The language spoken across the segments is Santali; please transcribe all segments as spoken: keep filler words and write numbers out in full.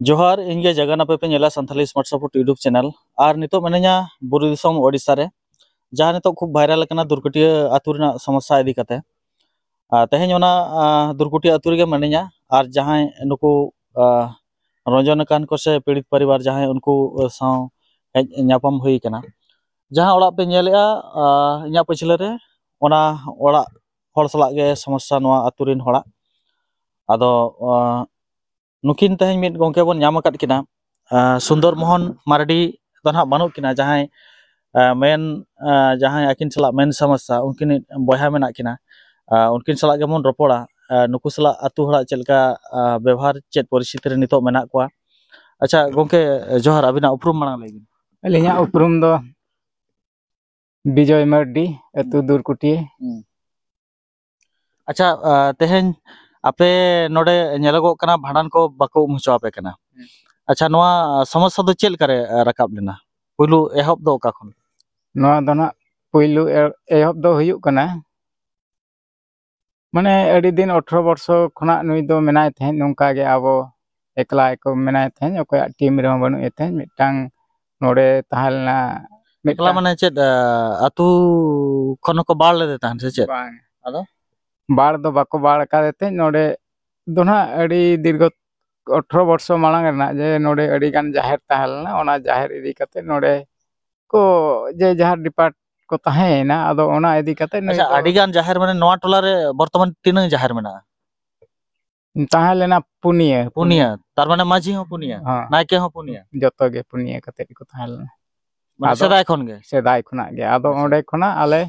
ᱡᱚᱦᱟᱨ, ᱤᱧ ᱜᱮ ᱡᱟᱜᱟᱱ ᱟᱯᱮ ᱯᱮ ᱧᱮᱞᱟ Santali Smart Support YouTube channel᱾ ᱟᱨ ᱱᱤᱛᱚᱜ ᱢᱮᱱᱟᱹᱧᱟ ᱵᱩᱨᱩ ᱫᱤᱥᱚᱢ ᱳᱰᱤᱥᱟ ᱨᱮ, ᱡᱟᱦᱟᱸ ᱱᱤᱛᱚᱜ ᱠᱷᱩᱵ viral ᱟᱠᱟᱱᱟ ᱫᱩᱨᱠᱟᱹᱴᱤᱭᱟᱹ ᱟᱹᱛᱩ ᱨᱮᱱᱟᱜ ᱥᱚᱢᱚᱥᱥᱟ ᱤᱫᱤ ᱠᱟᱛᱮ᱾ ᱟᱨ ᱛᱮᱦᱮᱧ ᱚᱱᱟ, ᱟᱨ, ᱫᱩᱨᱠᱟᱹᱴᱤᱭᱟᱹ ᱟᱹᱛᱩ ᱨᱮᱜᱮ ᱢᱮᱱᱟᱹᱧᱟ᱾ ᱟᱨ ᱡᱟᱦᱟᱸᱭ ᱱᱩᱠᱩ, ᱟᱨ, ᱨᱚᱸᱡᱚᱱ ᱟᱠᱟᱱ ᱠᱚ ᱥᱮ ᱯᱤᱲᱤᱛ ᱯᱚᱨᱤᱵᱟᱨ ᱡᱟᱦᱟᱸᱭ, ᱩᱱᱠᱩ ᱥᱟᱶ ᱦᱮᱡ ᱧᱟᱯᱟᱢ ᱦᱩᱭ ᱟᱠᱟᱱᱟ᱾ ᱡᱟᱦᱟᱸ ᱚᱲᱟᱜ ᱯᱮ ᱧᱮᱞᱮᱜᱼᱟ, ᱟᱨ, ᱤᱧᱟᱹᱜ ᱯᱟᱹᱪᱷᱞᱟᱹ ᱨᱮ, ᱚᱱᱟ ᱚᱲᱟᱜ ᱦᱚᱲ ᱥᱟᱞᱟᱜ ᱜᱮ ᱥᱚᱢᱚᱥᱥᱟ ᱱᱚᱣᱟ ᱟᱹᱛᱩ ᱨᱮᱱ ᱦᱚᱲᱟᱜ᱾ ᱟᱫᱚ, ᱟᱨ, ᱱᱩᱠᱤᱱ ᱛᱮᱦᱮᱧ ᱢᱤᱫ ᱜᱚᱢᱠᱮ ᱵᱚᱱ ᱧᱟᱢ ᱟᱠᱟᱫ ᱠᱤᱱᱟ᱾ ᱟᱨ, ᱥᱩᱱᱫᱚᱨ ᱢᱳᱦᱚᱱ ᱢᱟᱨᱰᱤ ᱫᱚ ᱱᱟᱦᱟᱜ ᱵᱟᱹᱱᱩᱜ ᱠᱤᱱᱟ, ᱡᱟᱦᱟᱸᱭ, ᱟᱨ, ᱢᱮᱱ, ᱟᱨ, ᱡᱟᱦᱟᱸᱭ ᱟᱹᱠᱤᱱ ᱥᱟᱞᱟᱜ ᱢᱮᱱ ᱥᱚᱢᱚᱥᱥᱟ, ᱩᱱᱠᱤᱱ ᱵᱚᱭᱦᱟ ᱢᱮᱱᱟᱜ ᱠᱤᱱᱟ᱾ ᱟᱨ, ᱩᱱᱠᱤᱱ ᱥᱟᱞᱟᱜ ᱜᱮᱵᱚᱱ ᱨᱚᱯᱚᱲᱟ᱾ ᱟᱨ, ᱱᱩᱠᱩ ᱥᱟᱞᱟᱜ ᱟᱹᱛᱩ ᱦᱚᱲᱟᱜ ᱪᱮᱫ ᱞᱮᱠᱟ, ᱟᱨ, ᱵᱮᱵᱚᱦᱟᱨ, ᱪᱮᱫ ᱯᱚᱨᱤᱥᱛᱷᱤᱛᱤ ᱨᱮ ᱱᱤᱛᱚᱜ ᱢᱮᱱᱟᱜ ᱠᱚᱣᱟ᱾ ᱟᱪᱪᱷᱟ ᱜᱚᱢᱠᱮ, ᱡᱚᱦᱟᱨ, ᱟᱹᱵᱤᱱᱟᱜ ᱩᱯᱨᱩᱢ ᱢᱟᱲᱟᱝ ᱞᱟᱹᱭ ᱵᱤᱱ᱾ ᱟᱹᱞᱤᱧᱟᱜ ᱩᱯᱨᱩᱢ ᱫᱚ ᱵᱤᱡᱚᱭ ᱢᱟᱨᱰᱤ, ᱟᱹᱛᱩ ᱫᱩᱨᱠᱩᱴᱤᱭᱟᱹ᱾ ᱦᱩᱸ᱾ ᱟᱪᱪᱷᱟ, ᱟᱨ, ᱛᱮᱦᱮᱧ ᱟᱯᱮ ᱱᱚᱰᱮ ᱧᱮᱞᱚᱜᱚᱜ ᱠᱟᱱᱟ ᱵᱷᱟᱸᱰᱟᱱ ᱠᱚ ᱵᱟᱠᱚ ᱩᱢ ᱦᱚᱪᱚ ᱟᱯᱮ ᱠᱟᱱᱟ᱾ ᱦᱩᱸ᱾ ᱟᱪᱪᱷᱟ, ᱱᱚᱣᱟ ᱥᱚᱢᱚᱥᱥᱟ ᱫᱚ ᱪᱮᱫ ᱞᱮᱠᱟᱨᱮ, ᱟᱨ, ᱨᱟᱠᱟᱵ ᱞᱮᱱᱟ? ᱯᱩᱭᱞᱩ ᱮᱦᱚᱵ ᱫᱚ ᱚᱠᱟ ᱠᱷᱚᱱ? ᱱᱚᱣᱟ ᱫᱚ ᱱᱟᱜ ᱯᱩᱭᱞᱩ ᱮ-, ᱮᱦᱚᱵ ᱫᱚ ᱦᱩᱭᱩᱜ ᱠᱟᱱᱟ, ᱢᱟᱱᱮ ᱟᱹᱰᱤ ᱫᱤᱱ ᱟᱴᱷᱨᱚ ᱵᱚᱨᱥᱚ ᱠᱷᱚᱱᱟᱜ ᱱᱩᱭ ᱫᱚ ᱢᱮᱱᱟᱭ ᱛᱟᱦᱮᱸᱫ, ᱱᱚᱝᱠᱟ ᱜᱮ ᱟᱵᱚ ᱮᱠᱞᱟ ᱜᱮᱠᱚ ᱢᱮᱱᱟᱭ ᱛᱟᱦᱮᱸᱫ, ᱚᱠᱚᱭᱟᱜ ᱴᱤᱢ ᱨᱮᱦᱚᱸ ᱵᱟᱹᱱᱩᱜ ᱮ ᱛᱟᱦᱮᱸᱫ᱾ ᱢᱤᱫᱴᱟᱝ ᱱᱚᱰᱮ ᱛᱟᱦᱮᱸ ᱞᱮᱱᱟ, ᱮᱠᱞᱟ ᱢᱤᱫᱴᱟᱝ ᱢᱟᱱᱮ ᱪᱮᱫ, ᱟᱹᱛᱩ ᱠᱷᱚᱱ ᱦᱚᱸᱠᱚ ᱵᱟᱲ ᱞᱮᱫᱮ ᱛᱟᱦᱮᱸᱫ ᱥᱮ ᱪᱮᱫ? ᱵᱟᱝ᱾ ᱟᱫᱚ? ᱵᱟᱲ ᱫᱚ ᱵᱟᱠᱚ ᱵᱟᱲ ᱟᱠᱟᱫᱮ ᱛᱟᱦᱮᱸᱫ᱾ ᱱᱚᱰᱮ ᱫᱚ ᱱᱟᱦᱟᱜ ᱟᱹᱰᱤ ᱫᱤᱨᱜᱷᱚ ᱟᱴᱷᱨᱚ ᱵᱚᱨᱥᱚ ᱢᱟᱲᱟᱝ ᱨᱮᱱᱟᱜ ᱡᱮ ᱱᱚᱰᱮ ᱟᱹᱰᱤ ᱜᱟᱱ ᱡᱟᱦᱮᱨ ᱛᱟᱦᱮᱸ ᱞᱮᱱᱟ, ᱚᱱᱟ ᱡᱟᱦᱮᱨ ᱤᱫᱤ ᱠᱟᱛᱮ ᱱᱚᱰᱮ ᱠᱚ ᱡᱮ ᱡᱟᱦᱟᱨ ᱰᱤᱯᱟᱨᱴ ᱠᱚ ᱛᱟᱦᱮᱸᱭᱮᱱᱟ᱾ ᱟᱫᱚ ᱚᱱᱟ ᱤᱫᱤ ᱠᱟᱛᱮ ᱱᱩᱭ ᱟᱪᱪᱷᱟ, ᱫᱚ ᱟᱹᱰᱤ ᱜᱟᱱ ᱡᱟᱦᱮᱨ ᱢᱟᱱᱮ ᱱᱚᱣᱟ ᱴᱚᱞᱟ ᱨᱮ ᱵᱚᱨᱛᱚᱢᱟᱱ ᱛᱤᱱᱟᱹᱜ ᱡᱟᱦᱮᱨ ᱢᱮᱱᱟᱜᱼᱟ? ᱛᱟᱦᱮᱸ ᱞᱮᱱᱟ ᱯᱩᱱᱭᱟᱹ᱾ ᱯᱩᱱᱭᱟᱹ, ᱛᱟᱨ ᱢᱟᱱᱮ ᱢᱟᱹᱡᱷᱤ ᱦᱚᱸ ᱯᱩᱱᱭᱟᱹ, ᱦᱮᱸ᱾ ᱱᱟᱭᱠᱮ ᱦᱚᱸ ᱯᱩᱱᱭᱟᱹ᱾ ᱡᱚᱛᱚ ᱜᱮ ᱯᱩᱱᱭᱟᱹ ᱠᱟᱛᱮ ᱜᱮᱠᱚ ᱛᱟᱦᱮᱸ ᱞᱮᱱᱟ᱾ ᱢᱟᱱᱮ ᱟᱫᱚ ᱥᱮᱫᱟᱭ ᱠᱷᱚᱱ ᱜᱮ? ᱥᱮᱫᱟᱭ ᱠᱷᱚᱱᱟᱜ ᱜᱮ᱾ ᱟᱫᱚ ᱟᱪᱪᱷᱟ᱾ ᱚᱸᱰᱮ ᱠᱷᱚᱱᱟᱜ ᱟᱞᱮ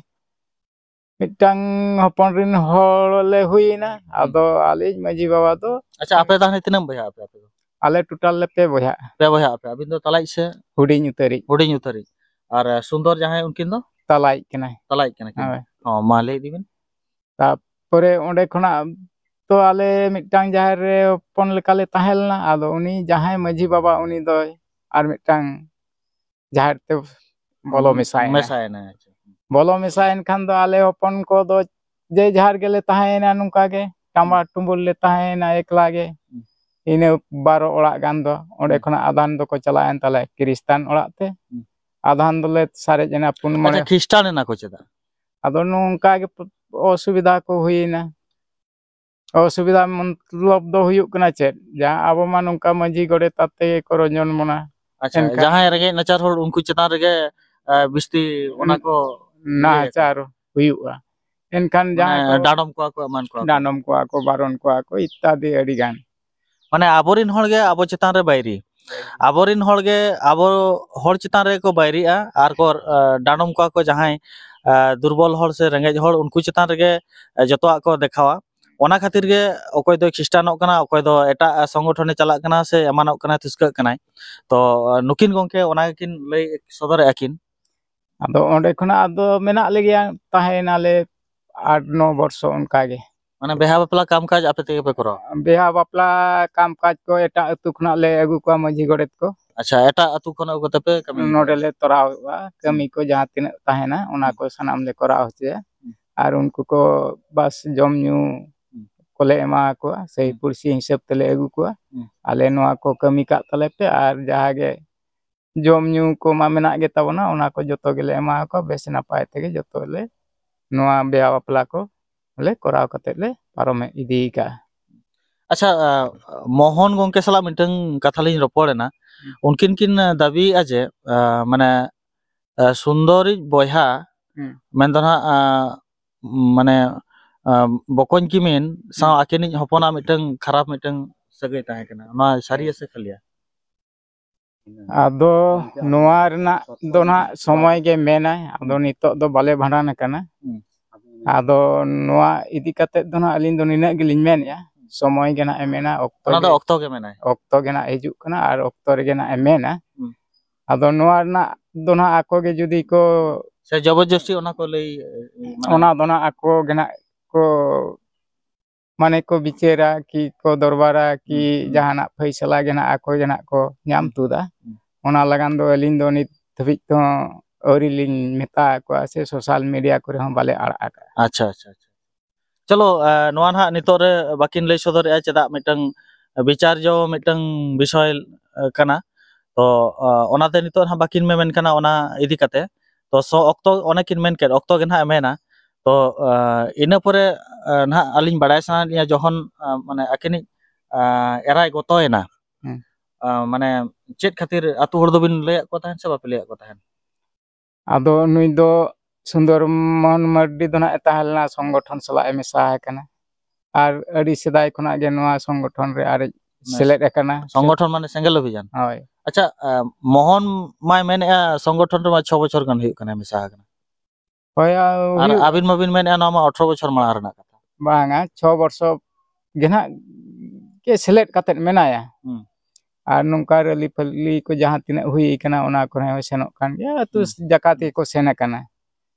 ᱢᱤᱫᱴᱟᱝ ᱦᱚᱯᱚᱱ ᱨᱤᱱ ᱦᱚᱲ ᱞᱮ ᱦᱩᱭᱮᱱᱟ᱾ ᱦᱩᱸ᱾ ᱟᱫᱚ ᱟᱞᱮᱭᱤᱡ ᱢᱟᱹᱡᱷᱤ ᱵᱟᱵᱟ ᱫᱚ ᱟᱪᱪᱷᱟ, ᱟᱯᱮ ᱛᱟᱦᱚᱞᱮ ᱛᱤᱱᱟᱹᱜ ᱵᱚᱭᱦᱟᱜ ᱟᱯᱮ ᱟᱯᱮ ᱫᱚ? ᱟᱞᱮ ᱴᱳᱴᱟᱞ ᱞᱮ ᱯᱮ ᱵᱚᱭᱦᱟᱜᱼᱟ᱾ ᱯᱮ ᱵᱚᱭᱦᱟᱜ ᱟᱯᱮ, ᱟᱹᱵᱤᱱ ᱫᱚ ᱛᱟᱞᱟᱭᱤᱡ ᱥᱮ? ᱦᱩᱰᱤᱧ ᱩᱛᱟᱹᱨᱤᱡ᱾ ᱦᱩᱰᱤᱧ ᱩᱛᱟᱹᱨᱤᱡ᱾ ᱟᱨ, ᱟᱨ ᱥᱩᱱᱫᱚᱨ ᱡᱟᱦᱟᱸᱭ, ᱩᱱᱠᱤᱱ ᱫᱚ? ᱛᱟᱞᱟᱭᱤᱡ ᱠᱟᱱᱟᱭ᱾ ᱛᱟᱞᱟᱭᱤᱡ ᱠᱟᱱᱟ ᱠᱤᱱ᱾ ᱦᱳᱭ᱾ ᱦᱚᱸ, ᱢᱟ ᱞᱟᱹᱭ ᱤᱫᱤ ᱵᱤᱱ᱾ ᱛᱟᱯᱚᱨᱮ ᱚᱸᱰᱮ ᱠᱷᱚᱱᱟᱜ ᱛᱚ ᱟᱞᱮ ᱢᱤᱫᱴᱟᱝ ᱡᱟᱦᱮᱨ ᱨᱮ ᱦᱚᱯᱚᱱ ᱞᱮᱠᱟᱞᱮ ᱛᱟᱦᱮᱸ ᱞᱮᱱᱟ᱾ ᱟᱫᱚ ᱩᱱᱤ ᱡᱟᱦᱟᱸᱭ ᱢᱟᱹᱡᱷᱤ ᱵᱟᱵᱟ, ᱩᱱᱤ ᱫᱚᱭ ᱟᱨ ᱢᱤᱫᱴᱟᱝ ᱡᱟᱦᱮᱨ ᱛᱮ ᱵᱚᱞᱚ ᱦᱩᱸ, ᱢᱮᱥᱟᱭᱮᱱᱟ᱾ ᱢᱮᱥᱟᱭᱮᱱᱟ, ᱟᱪᱪᱷᱟ᱾ ᱵᱚᱞᱚ ᱢᱮᱥᱟᱭᱮᱱ ᱠᱷᱟᱱ ᱫᱚ ᱟᱞᱮ ᱦᱚᱯᱚᱱ ᱠᱚᱫᱚ ᱡᱮ ᱡᱟᱦᱟᱨ ᱜᱮᱞᱮ ᱛᱟᱦᱮᱸᱭᱮᱱᱟ, ᱱᱚᱝᱠᱟ ᱜᱮ ᱴᱟᱢᱵᱟ ᱦᱩᱸ᱾ ᱴᱩᱢᱵᱩᱞ ᱞᱮ ᱛᱟᱦᱮᱸᱭᱮᱱᱟ ᱮᱠᱞᱟ ᱜᱮ᱾ ᱦᱩᱸ᱾ ᱤᱱᱟᱹ ᱵᱟᱨᱚ ᱚᱲᱟᱜ ᱜᱟᱱ ᱫᱚ ᱚᱸᱰᱮ ᱦᱩᱸ᱾ ᱠᱷᱚᱱᱟᱜ ᱟᱫᱷᱟᱱ ᱫᱚᱠᱚ ᱪᱟᱞᱟᱣᱮᱱ ᱛᱟᱞᱮ ᱠᱷᱨᱤᱥᱴᱟᱱ ᱚᱲᱟᱜ ᱛᱮ᱾ ᱦᱩᱸ᱾ ᱟᱫᱷᱟᱱ ᱫᱚᱞᱮ ᱥᱟᱨᱮᱡ ᱮᱱᱟ ᱯᱩᱱ ᱢᱚᱬᱮ᱾ ᱟᱪᱪᱷᱟ, ᱠᱷᱨᱤᱥᱴᱟᱱ ᱮᱱᱟ ᱠᱚ ᱪᱮᱫᱟᱜ? ᱟᱫᱚ ᱱᱚᱝᱠᱟ ᱜᱮ ᱯ-, ᱚᱥᱩᱵᱤᱫᱷᱟ ᱠᱚ ᱦᱩᱭᱮᱱᱟ᱾ ᱚᱥᱩᱵᱤᱫᱷᱟ ᱢᱚᱛᱞᱚᱵ ᱫᱚ ᱦᱩᱭᱩᱜ ᱠᱟᱱᱟ ᱪᱮᱫ? ᱡᱟᱦᱟᱸ ᱟᱵᱚ ᱢᱟ ᱱᱚᱝᱠᱟ ᱢᱟᱹᱡᱷᱤ ᱜᱚᱰᱮᱛ ᱟᱛᱮ ᱜᱮᱠᱚ ᱨᱚᱡᱚᱱ ᱵᱚᱱᱟ᱾ ᱟᱪᱪᱷᱟ, ᱮᱱᱠᱷᱟᱱ ᱡᱟᱦᱟᱸᱭ ᱨᱮᱸᱜᱮᱡ ᱱᱟᱪᱟᱨ ᱦᱚᱲ ᱩᱱᱠᱩ ᱪᱮᱛᱟᱱ ᱨᱮᱜᱮ, ᱮ, ᱵᱤᱥᱛᱤ ᱚᱱᱟ ᱠᱚ ᱤᱭᱟᱹᱭᱟᱠᱚ᱾ ᱱᱟᱦᱟᱪᱟᱨ ᱦᱩᱭᱩᱜᱼᱟ᱾ ᱮᱱᱠᱷᱟᱱ ᱢᱟᱱᱮ ᱡᱟᱦᱟᱸᱭ ᱠᱚ ᱰᱟᱸᱰᱚᱢ ᱠᱚᱣᱟ ᱠᱚ, ᱮᱢᱟᱱ ᱠᱚᱣᱟ ᱠᱚ᱾ ᱰᱟᱸᱰᱚᱢ ᱠᱚᱣᱟ ᱠᱚ, ᱵᱟᱨᱚᱱ ᱠᱚᱣᱟ ᱠᱚ ᱤᱛᱛᱟᱫᱤ ᱟᱹᱰᱤ ᱜᱟᱱ᱾ ᱢᱟᱱᱮ ᱟᱵᱚᱨᱮᱱ ᱦᱚᱲ ᱜᱮ ᱟᱵᱚ ᱪᱮᱛᱟᱱ ᱨᱮ ᱵᱟᱹᱭᱨᱤ᱾ ᱟᱵᱚᱨᱮᱱ ᱦᱚᱲ ᱜᱮ ᱟᱵᱚ ᱦᱚᱲ ᱪᱮᱛᱟᱱ ᱨᱮᱠᱚ ᱵᱟᱹᱭᱨᱤᱜᱼᱟ ᱟᱨ ᱠᱚ, ᱮ, ᱰᱟᱸᱰᱚᱢ ᱠᱚᱣᱟ ᱠᱚ ᱡᱟᱦᱟᱸᱭ, ᱮ, ᱫᱩᱨᱵᱚᱞ ᱦᱚᱲ ᱥᱮ ᱨᱮᱸᱜᱮᱡ ᱦᱚᱲ ᱩᱱᱠᱩ ᱪᱮᱛᱟᱱ ᱨᱮᱜᱮ, ᱮ, ᱡᱚᱛᱚᱣᱟᱜ ᱠᱚ ᱫᱮᱠᱷᱟᱣᱟ᱾ ᱚᱱᱟ ᱠᱷᱟᱹᱛᱤᱨ ᱜᱮ ᱚᱠᱚᱭ ᱫᱚᱭ ᱠᱷᱨᱤᱥᱴᱟᱱᱚᱜ ᱠᱟᱱᱟ, ᱚᱠᱚᱭ ᱫᱚ ᱮᱴᱟᱜ ᱥᱚᱝᱜᱚᱴᱷᱚᱱᱮ ᱪᱟᱞᱟᱜ ᱠᱟᱱᱟ ᱥᱮ ᱮᱢᱟᱱᱚᱜ ᱠᱟᱱᱟᱭ, ᱛᱩᱥᱠᱟᱹᱜ ᱠᱟᱱᱟᱭ᱾ ᱛᱚ, ᱱᱩᱠᱤᱱ ᱜᱚᱢᱠᱮ ᱚᱱᱟ ᱜᱮᱠᱤᱱ ᱞᱟᱹᱭ ᱥᱚᱫᱚᱨᱮᱫᱼᱟ ᱠᱤᱱ᱾ ᱟᱫᱚ ᱚᱸᱰᱮ ᱠᱷᱚᱱᱟᱜ ᱟᱫᱚ ᱢᱮᱱᱟᱜ ᱞᱮᱜᱮᱭᱟ, ᱛᱟᱦᱮᱸᱭᱮᱱᱟᱞᱮ ᱟᱴ ᱱᱚ ᱵᱚᱨᱥᱚ ᱚᱱᱠᱟ ᱜᱮ᱾ ᱢᱟᱱᱮ ᱵᱤᱦᱟ ᱵᱟᱯᱞᱟ ᱠᱟᱢ ᱠᱟᱡᱽ ᱟᱯᱮ ᱛᱮᱜᱮ ᱯᱮ ᱠᱚᱨᱟᱣᱟ? ᱵᱤᱦᱟ ᱵᱟᱯᱞᱟ ᱠᱟᱢ ᱠᱟᱡᱽ ᱠᱚ ᱮᱴᱟᱜ ᱟᱹᱛᱩ ᱠᱷᱚᱱᱟᱜ ᱞᱮ ᱟᱹᱜᱩ ᱠᱚᱣᱟ ᱢᱟᱹᱡᱷᱤ ᱜᱚᱰᱮᱛ ᱠᱚ᱾ ᱟᱪᱪᱷᱟ, ᱮᱴᱟᱜ ᱟᱹᱛᱩ ᱠᱷᱚᱱ ᱟᱹᱜᱩ ᱠᱟᱛᱮ ᱯᱮ ᱠᱟᱹᱢᱤ ᱱᱚᱰᱮ ᱦᱚᱪᱚᱭᱟ? ᱞᱮ ᱛᱚᱨᱟᱣᱮᱫᱼᱟ, ᱠᱟᱹᱢᱤ ᱦᱩᱸ᱾ ᱠᱚ ᱡᱟᱦᱟᱸ ᱛᱤᱱᱟᱹᱜ ᱛᱟᱦᱮᱱᱟ ᱚᱱᱟ ᱦᱩᱸ᱾ ᱠᱚ ᱥᱟᱱᱟᱢ ᱞᱮ ᱠᱚᱨᱟᱣ ᱦᱚᱪᱚᱭᱟ᱾ ᱦᱩᱸ᱾ ᱟᱨ ᱩᱱᱠᱩ ᱠᱚ ᱵᱟᱥ ᱡᱚᱢ ᱧᱩ ᱦᱩᱸ᱾ ᱠᱚᱞᱮ ᱮᱢᱟ ᱠᱚᱣᱟ, ᱥᱮᱭ ᱦᱩᱸ᱾ ᱯᱩᱲᱥᱤ ᱦᱤᱥᱟᱹᱵ ᱛᱮᱞᱮ ᱟᱹᱜᱩ ᱠᱚᱣᱟ᱾ ᱦᱩᱸ᱾ ᱟᱞᱮ ᱱᱚᱣᱟ ᱠᱚ ᱠᱟᱹᱢᱤ ᱠᱟᱜ ᱛᱟᱞᱮ ᱯᱮ, ᱟᱨ ᱡᱟᱦᱟᱸ ᱜᱮ ᱡᱚᱢ ᱧᱩ ᱠᱚᱢᱟ ᱢᱮᱱᱟᱜ ᱜᱮ ᱛᱟᱵᱚᱱᱟ, ᱚᱱᱟ ᱠᱚ ᱡᱚᱛᱚ ᱜᱮᱞᱮ ᱮᱢᱟ ᱠᱚᱣᱟ, ᱵᱮᱥ ᱱᱟᱯᱟᱭ ᱛᱮᱜᱮ ᱡᱚᱛᱚ ᱞᱮ ᱱᱚᱣᱟ ᱵᱤᱦᱟ ᱵᱟᱯᱞᱟ ᱠᱚ ᱞᱮ ᱠᱚᱨᱟᱣ ᱠᱟᱛᱮ ᱞᱮ ᱯᱟᱨᱚᱢ ᱤᱫᱤ ᱠᱟᱜᱼᱟ᱾ ᱟᱪᱪᱷᱟ, ᱟ, ᱢᱳᱦᱚᱱ ᱜᱚᱢᱠᱮ ᱥᱟᱞᱟᱜ ᱢᱤᱫᱴᱟᱝ ᱠᱟᱛᱷᱟ ᱞᱤᱧ ᱨᱚᱯᱚᱲ ᱮᱱᱟ᱾ ᱦᱩᱸ᱾ ᱩᱱᱠᱤᱱ ᱠᱤᱱ ᱫᱟᱹᱵᱤᱭᱮᱫᱼᱟ ᱡᱮ, ᱟ, ᱢᱟᱱᱮ, ᱟ, ᱥᱩᱱᱫᱚᱨᱤᱡ ᱵᱚᱭᱦᱟ ᱦᱩᱸ᱾ ᱢᱮᱱᱫᱚ ᱱᱟᱦᱟᱜ, ᱟ, ᱢᱟᱱᱮ, ᱟ, ᱵᱚᱠᱚᱧ ᱠᱤᱢᱤᱱ ᱥᱟᱶ ᱦᱩᱸ᱾ ᱟᱹᱠᱤᱱᱤᱡ ᱦᱚᱯᱚᱱᱟᱜ ᱢᱤᱫᱴᱟᱝ ᱠᱷᱟᱨᱟᱯ ᱢᱤᱫᱴᱟᱝ ᱥᱟᱹᱜᱟᱹᱭ ᱛᱟᱦᱮᱸ ᱠᱟᱱᱟ, ᱱᱚᱣᱟ ᱥᱟᱹᱨᱤᱭᱟ ᱥᱮ ᱠᱷᱟᱹᱞᱤᱭᱟ? ᱟᱫᱚ ᱱᱚᱣᱟ ᱨᱮᱱᱟᱜ ᱫᱚ ᱱᱟᱦᱟᱜ ᱥᱚᱢᱚᱭ ᱜᱮ ᱢᱮᱱᱟᱭ᱾ ᱟᱫᱚ ᱦᱩᱸ᱾ ᱱᱤᱛᱚᱜ ᱫᱚ ᱵᱟᱞᱮ ᱵᱷᱟᱸᱰᱟᱱ ᱟᱠᱟᱱᱟ᱾ ᱦᱩᱸ᱾ ᱟᱫᱚ ᱱᱚᱣᱟ ᱤᱫᱤ ᱠᱟᱛᱮ ᱫᱚ ᱱᱟᱦᱟᱜ ᱟᱹᱞᱤᱧ ᱫᱚ ᱱᱤᱱᱟᱹᱜ ᱜᱮᱞᱤᱧ ᱢᱮᱱᱮᱫᱼᱟ, ᱥᱚᱢᱚᱭ ᱜᱮ ᱱᱟᱦᱟᱜ ᱮ ᱢᱮᱱᱟ, ᱚᱠᱛᱚ ᱚᱱᱟ ᱫᱚ ᱜᱮ, ᱚᱠᱛᱚ ᱜᱮ ᱢᱮᱱᱟᱭ᱾ ᱚᱠᱛᱚ ᱜᱮ ᱱᱟᱦᱟᱜ ᱦᱤᱡᱩᱜ ᱠᱟᱱᱟ ᱟᱨ ᱚᱠᱛᱚ ᱨᱮᱜᱮ ᱱᱟᱦᱟᱜ ᱮ ᱢᱮᱱᱟ᱾ ᱦᱩᱸ᱾ ᱟᱫᱚ ᱱᱚᱣᱟ ᱨᱮᱱᱟᱜ ᱫᱚ ᱱᱟᱦᱟᱜ ᱟᱠᱚ ᱜᱮ ᱡᱩᱫᱤ ᱠᱚ ᱥᱮ ᱡᱚᱵᱚᱨᱡᱚᱥᱴᱤ ᱚᱱᱟ ᱠᱚ ᱞᱟᱹᱭ, ᱢᱟᱱᱮ ᱚᱱᱟ ᱫᱚ ᱱᱟᱦᱟᱜ ᱟᱠᱚ ᱜᱮ ᱱᱟᱦᱟᱜ ᱠᱚ ᱢᱟᱱᱮ ᱠᱚ ᱵᱤᱪᱟᱹᱨᱟ ᱠᱤ ᱠᱚ ᱫᱚᱨᱵᱟᱨᱟ ᱠᱤ ᱦᱩᱸ, ᱦᱩᱸ᱾ ᱡᱟᱦᱟᱱᱟᱜ ᱯᱷᱟᱭᱥᱟᱞᱟ ᱜᱮ ᱱᱟᱜ ᱟᱠᱚ ᱜᱮ ᱱᱟᱜ ᱠᱚ ᱧᱟᱢ ᱦᱩᱸ, ᱛᱩᱫᱟ᱾ ᱦᱩᱸ᱾ ᱚᱱᱟ ᱞᱟᱜᱟᱱ ᱫᱚ ᱟᱹᱞᱤᱧ ᱫᱚ ᱱᱤᱛ ᱫᱷᱟᱹᱵᱤᱡ ᱛᱮᱦᱚᱸ ᱟᱹᱣᱨᱤ ᱞᱤᱧ ᱢᱮᱛᱟ ᱠᱚᱣᱟ ᱥᱮ social media ᱠᱚᱨᱮ ᱦᱚᱸ ᱵᱟᱞᱮ ᱟᱲᱟᱜ ᱟᱠᱟᱫᱼᱟ᱾ ᱟᱪᱪᱷᱟ, ᱟᱪᱪᱷᱟ, ᱟᱪᱪᱷᱟ᱾ ᱪᱚᱞᱚ, ᱮ, ᱱᱚᱣᱟ ᱱᱟᱦᱟᱜ ᱱᱤᱛᱚᱜ ᱨᱮ ᱵᱟᱹᱠᱤᱱ ᱞᱟᱹᱭ ᱥᱚᱫᱚᱨᱮᱜᱼᱟ, ᱪᱮᱫᱟᱜ ᱢᱤᱫᱴᱟᱝ, ᱵᱤᱪᱟᱨᱡᱚ ᱢᱤᱫᱴᱟᱝ ᱵᱤᱥᱚᱭ ᱠᱟᱱᱟ᱾ ᱛᱚ ᱚᱱᱟᱛᱮ ᱱᱤᱛᱚᱜ ᱦᱟᱸᱜ ᱵᱟᱹᱠᱤᱱ ᱢᱮᱢᱮᱱ ᱠᱟᱱᱟ ᱚᱱᱟ ᱤᱫᱤ ᱠᱟᱛᱮ᱾ ᱛᱚ ᱥᱚ ᱚᱠᱛᱚ ᱚᱱᱮ ᱠᱤᱱ ᱢᱮᱱ ᱠᱮᱫ, ᱚᱠᱛᱚ ᱜᱮ ᱱᱟᱦᱟᱜ ᱮ ᱢᱮᱱᱟ᱾ ᱛᱚ ᱤᱱᱟᱹ ᱯᱚᱨᱮ ᱱᱟᱦᱟᱜ ᱟᱹᱞᱤᱧ ᱵᱟᱲᱟᱭ ᱥᱟᱱᱟᱭᱮᱫ ᱞᱤᱧᱟ, ᱡᱚᱠᱷᱚᱱ ᱢᱟᱱᱮ ᱟᱹᱠᱤᱱᱤᱡ ᱮᱨᱟᱭ ᱜᱚᱛᱚᱭᱮᱱᱟ, ᱦᱮᱸ᱾ ᱢᱟᱱᱮ ᱪᱮᱫ ᱠᱷᱟᱹᱛᱤᱨ ᱟᱹᱛᱩ ᱦᱚᱲ ᱫᱚᱵᱤᱱ ᱞᱟᱹᱭᱟᱫ ᱠᱚ ᱛᱟᱦᱮᱸᱫ ᱥᱮ ᱵᱟᱯᱮ ᱞᱟᱹᱭᱟᱫ ᱠᱚ ᱛᱟᱦᱮᱸᱫ? ᱟᱫᱚ ᱱᱩᱭ ᱫᱚ ᱥᱩᱱᱫᱚᱨ ᱢᱳᱦᱚᱱ ᱢᱟᱨᱰᱤ ᱫᱚ ᱱᱟᱜ ᱮ ᱛᱟᱦᱮᱸ ᱞᱮᱱᱟ, ᱥᱚᱝᱜᱚᱴᱷᱚᱱ ᱥᱟᱞᱟᱜ ᱮ ᱢᱮᱥᱟ ᱟᱠᱟᱱᱟ᱾ ᱟᱨ ᱟᱹᱰᱤ ᱥᱮᱫᱟᱭ ᱠᱷᱚᱱᱟᱜ ᱜᱮ ᱱᱚᱣᱟ ᱥᱚᱝᱜᱚᱴᱷᱚᱱ ᱨᱮ ᱟᱨᱮ ᱢᱟᱱᱮ ᱥᱮᱞᱮᱫ ᱟᱠᱟᱱᱟ᱾ ᱥᱚᱝᱜᱚᱴᱷᱚᱱ ᱢᱟᱱᱮ ᱥᱮᱸᱜᱮᱞ ᱚᱵᱷᱤᱡᱟᱱ? ᱦᱳᱭ᱾ ᱟᱪᱪᱷᱟ, ᱢᱳᱦᱚᱱ ᱢᱟᱭ ᱢᱮᱱᱮᱫᱼᱟ ᱥᱚᱝᱜᱚᱴᱷᱚᱱ ᱨᱮᱢᱟ ᱪᱷᱚ ᱵᱚᱪᱷᱚᱨ ᱜᱟᱱ ᱦᱩᱭᱩᱜ ᱠᱟᱱᱟ ᱢᱮᱥᱟ ᱟᱠᱟᱱᱟ᱾ ᱦᱳᱭ, ᱟᱨ ᱦᱩᱭᱩᱜ- ᱟᱹᱵᱤᱱ ᱢᱟᱵᱤᱱ ᱢᱮᱱᱮᱫᱼᱟ ᱱᱚᱣᱟ ᱢᱟ ᱟᱴᱷᱨᱚ ᱵᱚᱪᱷᱚᱨ ᱢᱟᱲᱟᱝ ᱨᱮᱱᱟᱜ ᱠᱟᱛᱷᱟ᱾ ᱵᱟᱝᱟ, ᱪᱷᱚ ᱵᱚᱨᱥᱚ ᱜᱮ ᱱᱟᱜ ᱜᱮ ᱥᱮᱞᱮᱫ ᱠᱟᱛᱮᱫ ᱢᱮᱱᱟᱭᱟ᱾ ᱦᱩᱸ᱾ ᱟᱨ ᱱᱚᱝᱠᱟ ᱨᱮᱞᱤ ᱯᱷᱟᱹᱞᱤ ᱠᱚ ᱡᱟᱦᱟᱸ ᱛᱤᱱᱟᱹᱜ ᱦᱩᱭ ᱠᱟᱱᱟ, ᱚᱱᱟ ᱠᱚᱨᱮ ᱦᱚᱸ ᱥᱮᱱᱚᱜ ᱠᱟᱱ ᱜᱮᱭᱟ, ᱟᱹᱛᱩ ᱦᱩᱸ᱾ ᱡᱟᱠᱟᱛ ᱜᱮᱠᱚ ᱥᱮᱱ ᱟᱠᱟᱱᱟ᱾